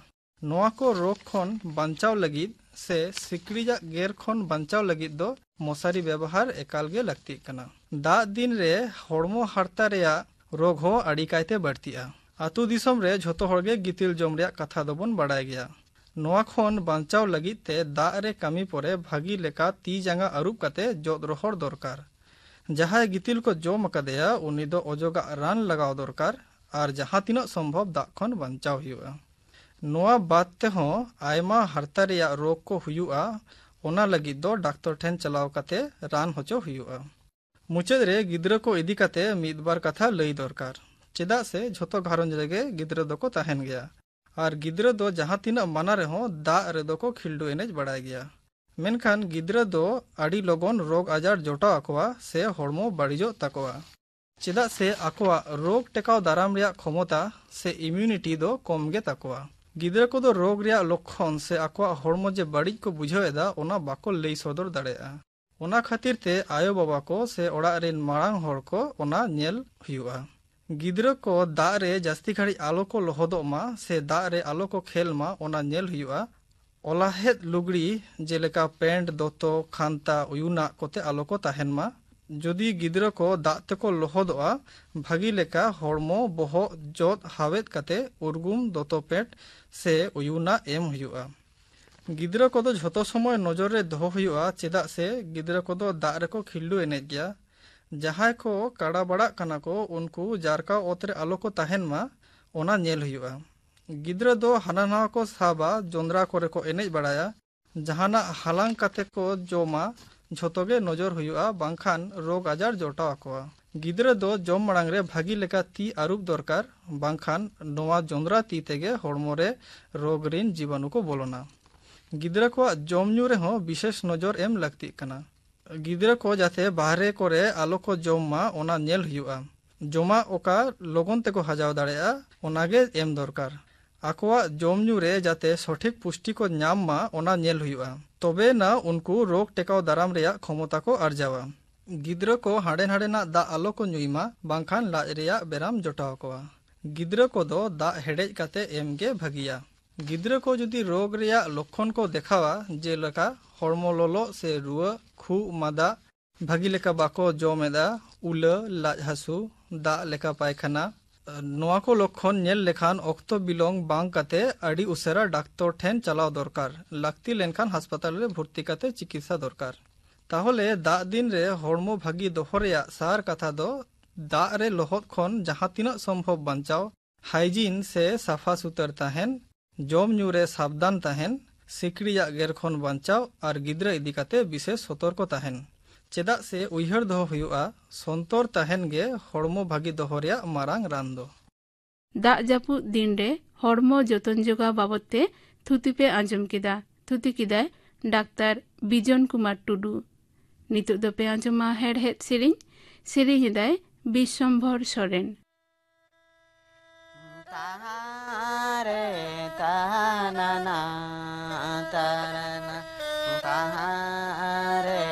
ᱱᱚᱣᱟ ᱠᱚ ᱨᱳᱜᱽ ᱠᱷᱚᱱ ᱵᱟᱧᱪᱟᱣ ᱞᱟᱹᱜᱤᱫ ᱥᱮ ᱥᱤᱠᱲᱤᱡᱟᱜ ᱜᱮᱨ ᱠᱷᱚᱱ ᱵᱟᱧᱪᱟᱣ ᱞᱟᱹᱜᱤᱫ ᱫᱚ ᱢᱚᱥᱟᱨᱤ ᱵᱮᱵᱚᱦᱟᱨ ᱮᱠᱟᱞ ᱜᱮ ᱞᱟᱹᱠᱛᱤᱜ ᱠᱟᱱᱟ᱾ ᱫᱟᱜ ᱫᱤᱱ ᱨᱮ ᱦᱚᱲᱢᱚ ᱦᱟᱨᱛᱟ ᱨᱮᱭᱟᱜ ᱨᱳᱜᱽ ᱦᱚᱸ ᱟᱹᱰᱤ ᱠᱟᱭᱛᱮ ᱵᱟᱹᱲᱛᱤᱜᱼᱟ᱾ ᱟᱹᱛᱩ ᱫᱤᱥᱚᱢ ᱨᱮ ᱡᱷᱚᱛᱚ ᱦᱚᱲ ᱜᱮ ᱜᱤᱛᱤᱞ ᱡᱚᱢ ᱨᱮᱭᱟᱜ ᱠᱟᱛᱷᱟ ᱫᱚᱵᱚᱱ ᱵᱟᱲᱟᱭ ᱜᱮᱭᱟ᱾ ᱱᱚᱣᱟ ᱠᱷᱚᱱ ᱵᱟᱧᱪᱟᱣ ᱞᱟᱹᱜᱤᱫ ᱛᱮ ᱫᱟᱜ ᱨᱮ ᱠᱟᱹᱢᱤ ᱯᱚᱨᱮ ᱵᱷᱟᱹᱜᱤ ᱞᱮᱠᱟ ᱛᱤ ᱡᱟᱸᱜᱟ ᱟᱹᱨᱩᱵ ᱠᱟᱛᱮ ᱡᱚᱫ ᱨᱚᱦᱚᱲ ᱫᱚᱨᱠᱟᱨ᱾ ᱡᱟᱦᱟᱸᱭ ᱜᱤᱛᱤᱞ ᱠᱚ ᱡᱚᱢ ᱟᱠᱟᱫᱮᱭᱟ, ᱩᱱᱤ ᱫᱚ ᱚᱡᱚᱜᱟᱜ ᱨᱟᱱ ᱞᱟᱜᱟᱣ ᱫᱚᱨᱠᱟᱨ ᱟᱨ ᱡᱟᱦᱟᱸ ᱛᱤᱱᱟᱹᱜ ᱥᱚᱢᱵᱷᱚᱵ ᱫᱟᱜ ᱠᱷᱚᱱ ᱵᱟᱧᱪᱟᱣ ᱦᱩᱭᱩᱜᱼᱟ᱾ ᱱᱚᱣᱟ ᱵᱟᱫ ᱛᱮᱦᱚᱸ ᱟᱭᱢᱟ ᱦᱟᱨᱛᱟ ᱨᱮᱭᱟᱜ ᱨᱳᱜᱽ ᱠᱚ ᱦᱩᱭᱩᱜᱼᱟ, ᱚᱱᱟ ᱞᱟᱹᱜᱤᱫ ᱫᱚ ᱰᱟᱠᱛᱚᱨ ᱴᱷᱮᱱ ᱪᱟᱞᱟᱣ ᱠᱟᱛᱮ ᱨᱟᱱ ᱦᱚᱪᱚ ᱦᱩᱭᱩᱜᱼᱟ᱾ ᱢᱩᱪᱟᱹᱫ ᱨᱮ ᱜᱤᱫᱽᱨᱟᱹ ᱠᱚ ᱤᱫᱤ ᱠᱟᱛᱮ ᱢᱤᱫ ᱵᱟᱨ ᱠᱟᱛᱷᱟ ᱞᱟᱹᱭ ᱫᱚᱨᱠᱟᱨ, ᱪᱮᱫᱟᱜ ᱥᱮ ᱡᱷᱚᱛᱚ ᱜᱷᱟᱨᱚᱸᱡᱽ ᱨᱮᱜᱮ ᱜᱤᱫᱽᱨᱟᱹ ᱫᱚᱠᱚ ᱛᱟᱦᱮᱱ ᱜᱮᱭᱟ᱾ ᱟᱨ ᱜᱤᱫᱽᱨᱟᱹ ᱫᱚ ᱡᱟᱦᱟᱸ ᱛᱤᱱᱟᱹᱜ ᱢᱟᱱᱟ ᱨᱮᱦᱚᱸ ᱫᱟᱜ ᱨᱮᱫᱚ ᱠᱚ ᱠᱷᱤᱞᱰᱩ ᱮᱱᱮᱡ ᱵᱟᱲᱟᱭ ᱜᱮᱭᱟ᱾ ᱢᱮᱱᱠᱷᱟᱱ ᱜᱤᱫᱽᱨᱟᱹ ᱫᱚ ᱟᱹᱰᱤ ᱞᱚᱜᱚᱱ ᱨᱳᱜᱽ ᱟᱡᱟᱨ ᱡᱚᱴᱟᱣ ᱟᱠᱚᱣᱟ ᱥᱮ ᱦᱚᱲᱢᱚ ᱵᱟᱹᱲᱤᱡᱚᱜ ᱛᱟᱠᱚᱣᱟ, ᱪᱮᱫᱟᱜ ᱥᱮ ᱟᱠᱚᱣᱟᱜ ᱨᱳᱜᱽ ᱴᱮᱠᱟᱣ ᱫᱟᱨᱟᱢ ᱨᱮᱭᱟᱜ ᱠᱷᱚᱢᱚᱛᱟ ᱥᱮ immunity ᱫᱚ ᱠᱚᱢ ᱜᱮ ᱛᱟᱠᱚᱣᱟ᱾ ᱜᱤᱫᱽᱨᱟᱹ ᱠᱚᱫᱚ ᱨᱳᱜᱽ ᱨᱮᱭᱟᱜ ᱞᱚᱠᱠᱷᱚᱱ ᱥᱮ ᱟᱠᱚᱣᱟᱜ ᱦᱚᱲᱢᱚ ᱡᱮ ᱵᱟᱹᱲᱤᱡ ᱠᱚ ᱵᱩᱡᱷᱟᱹᱣ ᱮᱫᱟ, ᱚᱱᱟ ᱵᱟᱠᱚ ᱞᱟᱹᱭ ᱥᱚᱫᱚᱨ ᱫᱟᱲᱮᱭᱟᱜᱼᱟ᱾ ᱚᱱᱟ ᱠᱷᱟᱹᱛᱤᱨ ᱛᱮ ᱟᱭᱳ ᱵᱟᱵᱟ ᱠᱚ ᱥᱮ ᱚᱲᱟᱜ ᱨᱮᱱ ᱢᱟᱲᱟᱝ ᱦᱚᱲ ᱠᱚ ᱚᱱᱟ ᱧᱮᱞ ᱦᱩᱭᱩᱜᱼᱟ᱾ ᱜᱤᱫᱽᱨᱟᱹ ᱠᱚ ᱫᱟᱜ ᱨᱮ ᱡᱟᱹᱥᱛᱤ ᱜᱷᱟᱹᱲᱤᱡ ᱟᱞᱚ ᱠᱚ ᱞᱚᱦᱚᱫᱚᱜ ᱢᱟ ᱥᱮ ᱫᱟᱜ ᱨᱮ ᱟᱞᱚ ᱠᱚ ᱠᱷᱮᱞ ᱢᱟ, ᱚᱱᱟ ᱧᱮᱞ ᱦᱩᱭᱩᱜᱼᱟ᱾ ᱚᱞᱟᱦᱮᱫ ᱞᱩᱜᱽᱲᱤ ᱡᱮᱞᱮᱠᱟ ᱯᱮᱱᱴ, ᱫᱚᱛᱚ, ᱠᱷᱟᱱᱛᱟ, ᱩᱭᱩᱱᱟᱜ ᱠᱚᱛᱮ ᱟᱞᱚ ᱠᱚ ᱛᱟᱦᱮᱱ ᱢᱟ᱾ ᱡᱩᱫᱤ ᱜᱤᱫᱽᱨᱟᱹ ᱠᱚ ᱫᱟᱜ ᱛᱮᱠᱚ ᱞᱚᱦᱚᱫᱚᱜᱼᱟ, ᱵᱷᱟᱹᱜᱤ ᱞᱮᱠᱟ ᱦᱚᱲᱢᱚ, ᱵᱚᱦᱚᱜ, ᱡᱚᱫ ᱦᱟᱣᱮᱫ ᱠᱟᱛᱮ ᱩᱨᱜᱩᱢ ᱫᱚᱛᱚ, ᱯᱮᱱᱴ ᱥᱮ ᱩᱭᱩᱱᱟᱜ ᱮᱢ ᱦᱩᱭᱩᱜᱼᱟ᱾ ᱜᱤᱫᱽᱨᱟᱹ ᱠᱚᱫᱚ ᱡᱷᱚᱛᱚ ᱥᱚᱢᱚᱭ ᱱᱚᱡᱚᱨ ᱨᱮ ᱫᱚᱦᱚ ᱦᱩᱭᱩᱜᱼᱟ, ᱪᱮᱫᱟᱜ ᱥᱮ ᱜᱤᱫᱽᱨᱟᱹ ᱠᱚᱫᱚ ᱫᱟᱜ ᱨᱮᱠᱚ ᱠᱷᱤᱞᱰᱩ ᱮᱱᱮᱡ ᱜᱮᱭᱟ᱾ ᱡᱟᱦᱟᱸᱭ ᱠᱚ ᱠᱟᱲᱟ ᱵᱟᱲᱟᱜ ᱠᱟᱱᱟ ᱠᱚ, ᱩᱱᱠᱩ ᱡᱟᱨᱠᱟᱣ ᱚᱛ ᱨᱮ ᱟᱞᱚ ᱠᱚ ᱛᱟᱦᱮᱱ ᱢᱟ, ᱚᱱᱟ ᱧᱮᱞ ᱦᱩᱭᱩᱜᱼᱟ᱾ ᱜᱤᱫᱽᱨᱟᱹ ᱫᱚ ᱦᱟᱱᱟ ᱱᱟᱣᱟ ᱠᱚ ᱥᱟᱵᱟ, ᱡᱚᱸᱫᱽᱨᱟ ᱠᱚᱨᱮ ᱠᱚ ᱮᱱᱮᱡ ᱵᱟᱲᱟᱭᱟ, ᱡᱟᱦᱟᱱᱟᱜ ᱦᱟᱞᱟᱝ ᱠᱟᱛᱮ ᱠᱚ ᱡᱚᱢᱟ, ᱡᱷᱚᱛᱚ ᱜᱮ ᱱᱚᱡᱚᱨ ᱦᱩᱭᱩᱜᱼᱟ, ᱵᱟᱝᱠᱷᱟᱱ ᱨᱳᱜᱽ ᱟᱡᱟᱨ ᱡᱚᱴᱟᱣ ᱟᱠᱚᱣᱟ᱾ ᱜᱤᱫᱽᱨᱟᱹ ᱫᱚ ᱡᱚᱢ ᱢᱟᱲᱟᱝ ᱨᱮ ᱵᱷᱟᱹᱜᱤ ᱞᱮᱠᱟ ᱛᱤ ᱟᱹᱨᱩᱵ ᱫᱚᱨᱠᱟᱨ, ᱵᱟᱝᱠᱷᱟᱱ ᱱᱚᱣᱟ ᱡᱚᱸᱫᱽᱨᱟ ᱛᱤ ᱛᱮᱜᱮ ᱦᱚᱲᱢᱚ ᱨᱮ ᱨᱳᱜᱽ ᱨᱤᱱ ᱡᱤᱵᱟᱱᱩ ᱠᱚ ᱵᱚᱞᱚᱱᱟ᱾ ᱜᱤᱫᱽᱨᱟᱹ ᱠᱚᱣᱟᱜ ᱡᱚᱢ ᱧᱩ ᱨᱮᱦᱚᱸ ᱵᱤᱥᱮᱥ ᱱᱚᱡᱚᱨ ᱮᱢ ᱞᱟᱹᱠᱛᱤᱜ ᱠᱟᱱᱟ᱾ ᱜᱤᱫᱽᱨᱟᱹ ᱠᱚ ᱡᱟᱛᱮ ᱵᱟᱦᱨᱮ ᱠᱚᱨᱮ ᱟᱞᱚ ᱠᱚ ᱡᱚᱢ ᱢᱟ, ᱚᱱᱟ ᱧᱮᱞ ᱦᱩᱭᱩᱜᱼᱟ᱾ ᱡᱚᱢᱟᱜ ᱚᱠᱟ ᱞᱚᱜᱚᱱ ᱛᱮᱠᱚ ᱦᱟᱡᱟᱣ ᱫᱟᱲᱮᱭᱟᱜᱼᱟ, ᱚᱱᱟ ᱜᱮ ᱮᱢ ᱫᱚᱨᱠᱟᱨ᱾ ᱟᱠᱚᱣᱟᱜ ᱡᱚᱢ ᱧᱩ ᱨᱮ ᱡᱟᱛᱮ ᱥᱚᱴᱷᱤᱠ ᱯᱩᱥᱴᱤ ᱠᱚ ᱧᱟᱢ ᱢᱟ, ᱚᱱᱟ ᱧᱮᱞ ᱦᱩᱭᱩᱜᱼᱟ᱾ ᱛᱚᱵᱮ ᱱᱟ ᱩᱱᱠᱩ ᱨᱳᱜᱽ ᱴᱮᱠᱟᱣ ᱫᱟᱨᱟᱢ ᱨᱮᱭᱟᱜ ᱠᱷᱚᱢᱚᱛᱟ ᱠᱚ ᱟᱨᱡᱟᱣᱟ᱾ ᱜᱤᱫᱽᱨᱟᱹ ᱠᱚ ᱦᱟᱸᱰᱮ ᱱᱟᱰᱮᱱᱟᱜ ᱫᱟᱜ ᱟᱞᱚ ᱠᱚ ᱧᱩᱭ ᱢᱟ, ᱵᱟᱝᱠᱷᱟᱱ ᱞᱟᱡ ᱨᱮᱭᱟᱜ ᱵᱮᱨᱟᱢ ᱡᱚᱴᱟᱣ ᱟᱠᱚᱣᱟ᱾ ᱜᱤᱫᱽᱨᱟᱹ ᱠᱚᱫᱚ ᱫᱟᱜ ᱦᱮᱰᱮᱡ ᱠᱟᱛᱮ ᱮᱢ ᱜᱮ ᱵᱷᱟᱹᱜᱤᱭᱟ᱾ ᱜᱤᱫᱽᱨᱟᱹ ᱠᱚ ᱡᱩᱫᱤ ᱨᱳᱜᱽ ᱨᱮᱭᱟᱜ ᱞᱚᱠᱠᱷᱚᱱ ᱠᱚ ᱫᱮᱠᱷᱟᱣᱟ, ᱡᱮᱞᱮᱠᱟ ᱦᱚᱲᱢᱚ ᱞᱚᱞᱚᱜ ᱥᱮ ᱨᱩᱣᱟᱹ, ᱠᱷᱩᱜ, ᱢᱟᱫᱟ, ᱵᱷᱟᱹᱜᱤ ᱞᱮᱠᱟ ᱵᱟᱠᱚ ᱡᱚᱢ ᱮᱫᱟ, ᱩᱞᱟᱹ, ᱞᱟᱡ ᱦᱟᱹᱥᱩ, ᱫᱟᱜ ᱞᱮᱠᱟ ᱯᱟᱭᱠᱷᱟᱱᱟ, ᱱᱚᱣᱟ ᱠᱚ ᱞᱚᱠᱠᱷᱚᱱ ᱧᱮᱞ ᱞᱮᱠᱷᱟᱱ ᱚᱠᱛᱚ ᱵᱤᱞᱚᱢ ᱵᱟᱝ ᱠᱟᱛᱮ ᱟᱹᱰᱤ ᱩᱥᱟᱹᱨᱟ ᱰᱟᱠᱛᱚᱨ ᱴᱷᱮᱱ ᱪᱟᱞᱟᱣ ᱫᱚᱨᱠᱟᱨ᱾ ᱞᱟᱹᱠᱛᱤ ᱞᱮᱱᱠᱷᱟᱱ ᱦᱟᱥᱯᱟᱛᱟᱞ ᱨᱮ ᱵᱷᱚᱨᱛᱤ ᱠᱟᱛᱮ ᱪᱤᱠᱤᱛᱥᱟ ᱫᱚᱨᱠᱟᱨ᱾ ᱛᱟᱦᱚᱞᱮ ᱫᱟᱜ ᱫᱤᱱ ᱨᱮ ᱦᱚᱲᱢᱚ ᱵᱷᱟᱹᱜᱤ ᱫᱚᱦᱚ ᱨᱮᱭᱟᱜ ᱥᱟᱨ ᱠᱟᱛᱷᱟ ᱫᱚ ᱫᱟᱜ ᱨᱮ ᱞᱚᱦᱚᱫ ᱠᱷᱚᱱ ᱡᱟᱦᱟᱸ ᱛᱤᱱᱟᱹᱜ ᱥᱚᱢᱵᱷᱚᱵ ᱵᱟᱧᱪᱟᱣ, ᱦᱟᱭᱡᱤᱱ ᱥᱮ ᱥᱟᱯᱷᱟ ᱥᱩᱛᱟᱹᱨ ᱛᱟᱦᱮᱱ, ᱡᱚᱢ ᱧᱩ ᱨᱮ ᱥᱟᱵᱫᱟᱱ ᱛᱟᱦᱮᱱ, ᱥᱤᱠᱲᱤᱡᱟᱜ ᱜᱮᱨ ᱠᱷᱚᱱ ᱵᱟᱧᱪᱟᱣ ᱟᱨ ᱜᱤᱫᱽᱨᱟᱹ ᱤᱫᱤ ᱠᱟᱛᱮ ᱵᱤᱥᱮᱥ ᱥᱚᱛᱚᱨᱠᱚ ᱛᱟᱦᱮᱱ᱾ ᱪᱮᱫᱟᱜ ᱥᱮ ᱩᱭᱦᱟᱹᱨ ᱫᱚᱦᱚ ᱦᱩᱭᱩᱜᱼᱟ, ᱥᱚᱱᱛᱚᱨ ᱛᱟᱦᱮᱱ ᱜᱮ ᱦᱚᱲᱢᱚ ᱵᱷᱟᱹᱜᱤ ᱫᱚᱦᱚ ᱨᱮᱭᱟᱜ ᱢᱟᱨᱟᱝ ᱨᱟᱱ ᱫᱚ᱾ ᱫᱟᱜ ᱡᱟᱹᱯᱩᱫ ᱫᱤᱱ ᱨᱮ ᱦᱚᱲᱢᱚ ᱡᱚᱛᱚᱱ ᱡᱚᱜᱟᱣ ᱵᱟᱵᱚᱫ ᱛᱮ ᱛᱷᱩᱛᱤ ᱯᱮ ᱟᱸᱡᱚᱢ ᱠᱮᱫᱟ᱾ ᱛᱷᱩᱛᱤ ᱠᱮᱫᱟᱭ ᱰᱟᱠᱛᱟᱨ ᱵᱤᱡᱚᱱ ᱠᱩᱢᱟᱨ ᱴᱩᱰᱩ᱾ ᱱᱤᱛᱚᱜ ᱫᱚᱯᱮ ᱟᱸᱡᱚᱢᱟ ᱦᱮᱲᱦᱮᱫ ᱥᱮᱨᱮᱧ᱾ ᱥᱮᱨᱮᱧ ᱮᱫᱟᱭ ᱵᱤᱥᱥᱚᱢᱵᱷᱚᱨ ᱥᱚᱨᱮᱱ᱾ ᱛᱟᱦᱟᱨᱮ ᱛᱟᱦᱟᱱᱟᱱᱟ ᱛᱟᱨᱟᱱᱟ, ᱛᱟᱦᱟᱨᱮ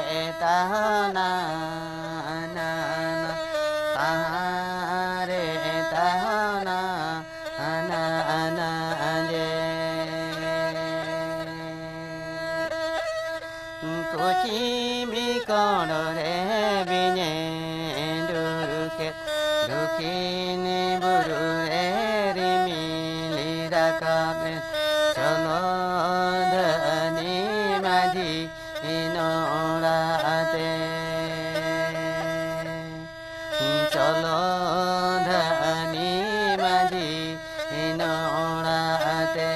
ᱛᱟᱦᱟᱱᱟᱱᱟ, ᱛᱟᱦᱟᱨᱮ ᱯᱚᱪᱷᱤᱢᱤ ᱠᱚᱬ ᱨᱮ ᱵᱤᱧᱮ ᱰᱩᱨᱩ ᱠᱮᱫ, ᱫᱚᱠᱷᱤᱱᱤ ᱵᱩᱨᱩ ᱨᱮ ᱨᱤᱢᱤᱞᱤ ᱨᱟᱠᱟᱵ ᱮᱱ, ᱪᱚᱞᱚ ᱫᱷᱟᱹᱱᱤ ᱢᱟᱹᱡᱷᱤ ᱱᱚᱲᱟᱜ ᱛᱮ᱾ ᱪᱚᱞᱚ ᱫᱷᱟᱹᱱᱤ ᱢᱟᱹᱡᱷᱤ ᱱᱚᱲᱟᱜ ᱛᱮ᱾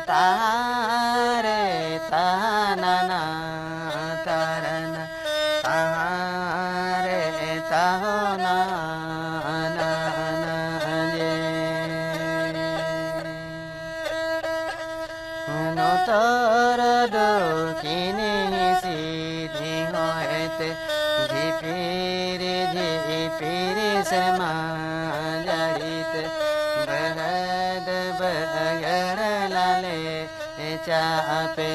ᱛᱟᱦᱟᱨᱮ ᱛᱟᱦᱟᱱᱟᱱᱟ ᱛᱟᱨᱟᱱᱟ, ᱛᱟᱦᱟᱨᱮ ᱛᱟᱦᱚᱱᱟ ᱱᱟᱱᱟ ᱡᱮ᱾ ᱱᱚᱛᱚᱨ ᱫᱚᱠᱷᱤᱱᱤ ᱦᱤᱥᱤᱫ ᱦᱚᱭᱛᱮ, ᱡᱷᱤᱯᱤᱨ ᱡᱷᱤᱯᱤᱨ ᱥᱮᱨᱢᱟ ᱡᱟᱹᱲᱤᱛᱮ, ᱵᱟᱹᱨᱦᱟᱹᱫ ᱵᱟᱹᱭᱦᱟᱹᱲ ᱞᱟᱞᱮ ᱪᱟᱯᱮ᱾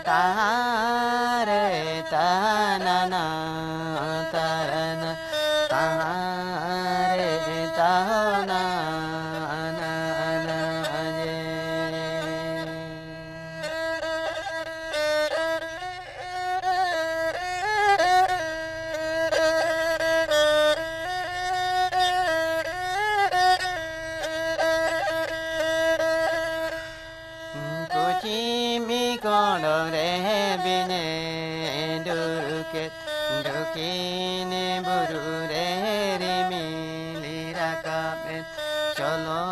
ᱛᱟᱦᱟᱨᱮ ᱛᱟᱦᱟᱱᱟᱱᱟ ᱛᱟᱨᱟᱱᱟ, ᱛᱟᱦᱟᱨᱮ ᱛᱟᱦᱚᱱᱟ ᱱᱟᱱᱟ ᱡᱮ᱾ ᱯᱚᱪᱷᱤᱢᱤ ᱠᱚᱬ ᱨᱮ ᱵᱤᱧᱮ ᱰᱩᱨᱩ ᱠᱮᱫ, ᱫᱚᱠᱷᱤᱱᱤ ᱵᱩᱨᱩ ᱨᱮ ᱨᱤᱢᱤᱞᱤ ᱨᱟᱠᱟᱵ ᱮᱱ, ᱪᱚᱞᱚ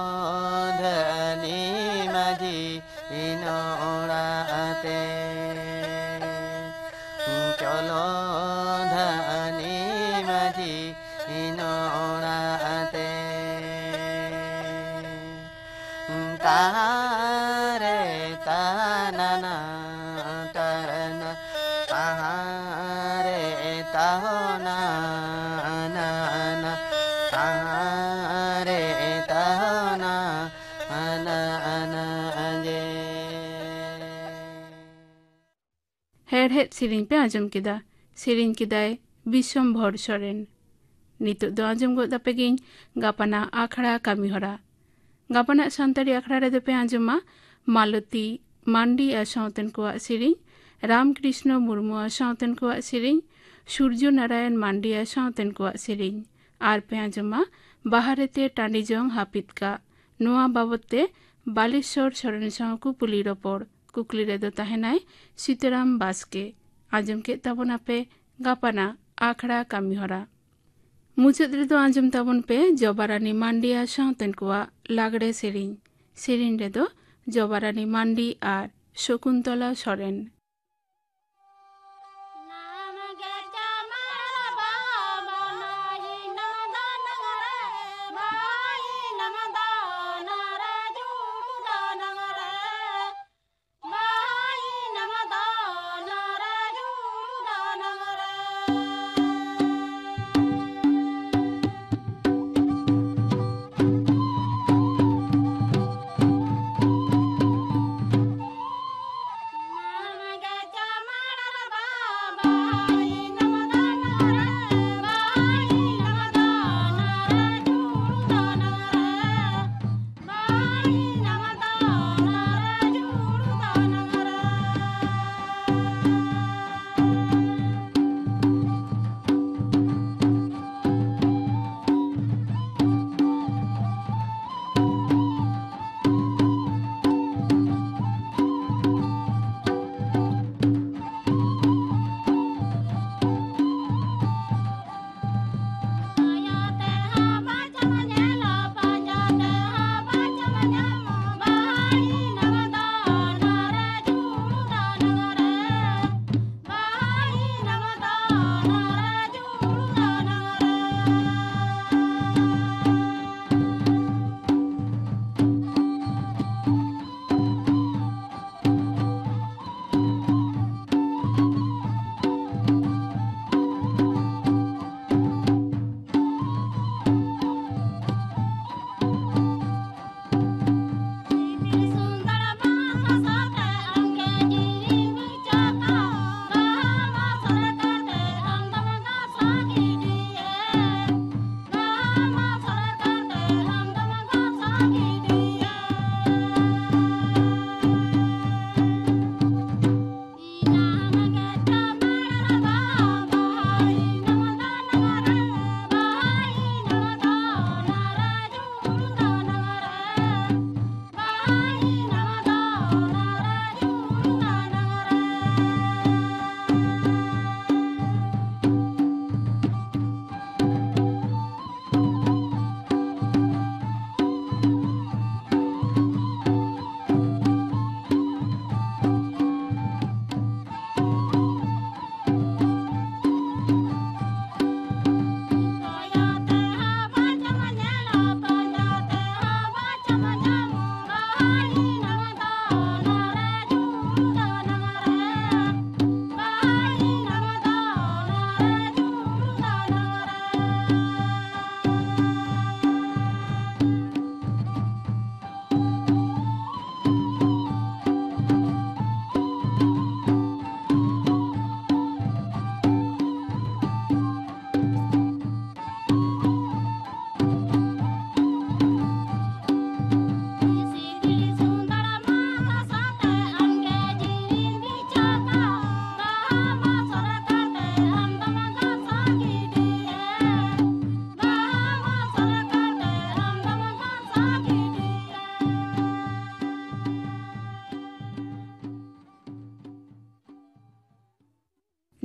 ᱫᱷᱟᱹᱱᱤ ᱢᱟᱹᱡᱷᱤ ᱱᱚᱲᱟᱜ ᱛᱮ᱾ ᱪᱚᱞᱚ ᱫᱷᱟᱹᱱᱤ ᱢᱟᱹᱡᱷᱤ ᱱᱚᱲᱟᱜ ᱛᱮ᱾ ᱛᱟᱦᱟᱨᱮ ᱛᱟᱦᱟᱱᱟᱱᱟ ᱛᱟᱨᱟᱱᱟ, ᱛᱟᱦᱟᱨᱮ ᱛᱟᱦᱚᱱᱟ ᱱᱟᱱᱟ, ᱛᱟᱦᱟᱨᱮ ᱛᱟᱦᱚᱱᱟ ᱟᱱᱟ ᱟᱱᱟ ᱟᱸᱡᱮ᱾ ᱦᱮᱲᱦᱮᱫ ᱥᱮᱨᱮᱧ ᱯᱮ ᱟᱸᱡᱚᱢ ᱠᱮᱫᱟ᱾ ᱥᱮᱨᱮᱧ ᱠᱮᱫᱟᱭ ᱵᱤᱥᱚᱢᱵᱷᱚᱨ ᱥᱚᱨᱮᱱ᱾ ᱱᱤᱛᱚᱜ ᱫᱚ ᱟᱸᱡᱚᱢ ᱜᱚᱫ ᱟᱯᱮ ᱜᱤᱧ ᱜᱟᱯᱟᱱᱟᱜ ᱟᱠᱷᱲᱟ ᱠᱟᱹᱢᱤ ᱦᱚᱨᱟ᱾ ᱜᱟᱯᱟᱱᱟᱜ ᱥᱟᱱᱛᱟᱲᱤ ᱟᱠᱷᱲᱟ ᱨᱮᱫᱚ ᱯᱮ ᱟᱸᱡᱚᱢᱟ ᱢᱟᱞᱚᱛᱤ ᱢᱟᱱᱰᱤ ᱟᱨ ᱥᱟᱶᱛᱮᱱ ᱠᱚᱣᱟᱜ ᱥᱮᱨᱮᱧ, ᱨᱟᱢᱠᱨᱤᱥᱱᱚ ᱢᱩᱨᱢᱩ ᱟᱨ ᱥᱟᱶᱛᱮᱱ ᱠᱚᱣᱟᱜ ᱥᱮᱨᱮᱧ, ᱥᱩᱨᱡᱚ ᱱᱟᱨᱟᱭᱚᱱ ᱢᱟᱱᱰᱤ ᱟᱨ ᱥᱟᱶᱛᱮᱱ ᱠᱚᱣᱟᱜ ᱥᱮᱨᱮᱧ, ᱟᱨ ᱯᱮ ᱟᱸᱡᱚᱢᱟ ᱵᱟᱦᱟ ᱨᱮᱛᱮ ᱴᱟᱺᱰᱤ ᱡᱚᱝ ᱦᱟᱹᱯᱤᱫ ᱠᱟᱜ᱾ ᱱᱚᱣᱟ ᱵᱟᱵᱚᱛ ᱛᱮ ᱵᱟᱞᱮᱥᱚᱨ ᱥᱚᱨᱮᱱ ᱥᱟᱶ ᱠᱩᱯᱩᱞᱤ ᱨᱚᱯᱚᱲ᱾ ᱠᱩᱠᱞᱤ ᱨᱮᱫᱚ ᱛᱟᱦᱮᱱᱟᱭ ᱥᱤᱛᱟᱨᱟᱢ ᱵᱟᱥᱠᱮ᱾ ᱟᱸᱡᱚᱢ ᱠᱮᱫ ᱛᱟᱵᱚᱱᱟᱯᱮ ᱜᱟᱯᱟᱱᱟᱜ ᱟᱠᱷᱲᱟ ᱠᱟᱹᱢᱤ ᱦᱚᱨᱟ᱾ ᱢᱩᱪᱟᱹᱫ ᱨᱮᱫᱚ ᱟᱸᱡᱚᱢ ᱛᱟᱵᱚᱱ ᱯᱮ ᱡᱚᱵᱟᱨᱟᱱᱤ ᱢᱟᱱᱰᱤ ᱟᱨ ᱥᱟᱶᱛᱮᱱ ᱠᱚᱣᱟᱜ ᱞᱟᱜᱽᱲᱮ ᱥᱮᱨᱮᱧ᱾ ᱥᱮᱨᱮᱧ ᱨᱮᱫᱚ ᱡᱚᱵᱟᱨᱟᱱᱤ ᱢᱟᱱᱰᱤ ᱟᱨ ᱥᱚᱠᱩᱱᱛᱚᱞᱟ ᱥᱚᱨᱮᱱ᱾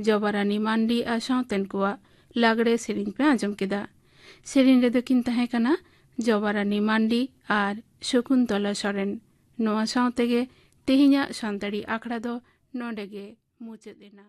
ᱡᱚᱵᱟᱨᱟᱱᱤ ᱢᱟᱱᱰᱤ ᱟᱨ ᱥᱟᱶᱛᱮᱱ ᱠᱚᱣᱟᱜ ᱞᱟᱜᱽᱲᱮ ᱥᱮᱨᱮᱧ ᱯᱮ ᱟᱸᱡᱚᱢ ᱠᱮᱫᱟ᱾ ᱥᱮᱨᱮᱧ ᱨᱮᱫᱚ ᱠᱤᱱ ᱛᱟᱦᱮᱸ ᱠᱟᱱᱟ ᱡᱚᱵᱟᱨᱟᱱᱤ ᱢᱟᱱᱰᱤ ᱟᱨ ᱥᱚᱠᱩᱱᱛᱚᱞᱟ ᱥᱚᱨᱮᱱ᱾ ᱱᱚᱣᱟ ᱥᱟᱶ ᱛᱮᱜᱮ ᱛᱮᱦᱮᱧᱟᱜ ᱥᱟᱱᱛᱟᱲᱤ ᱟᱠᱷᱲᱟ ᱫᱚ ᱱᱚᱰᱮ ᱜᱮ ᱢᱩᱪᱟᱹᱫ ᱮᱱᱟ᱾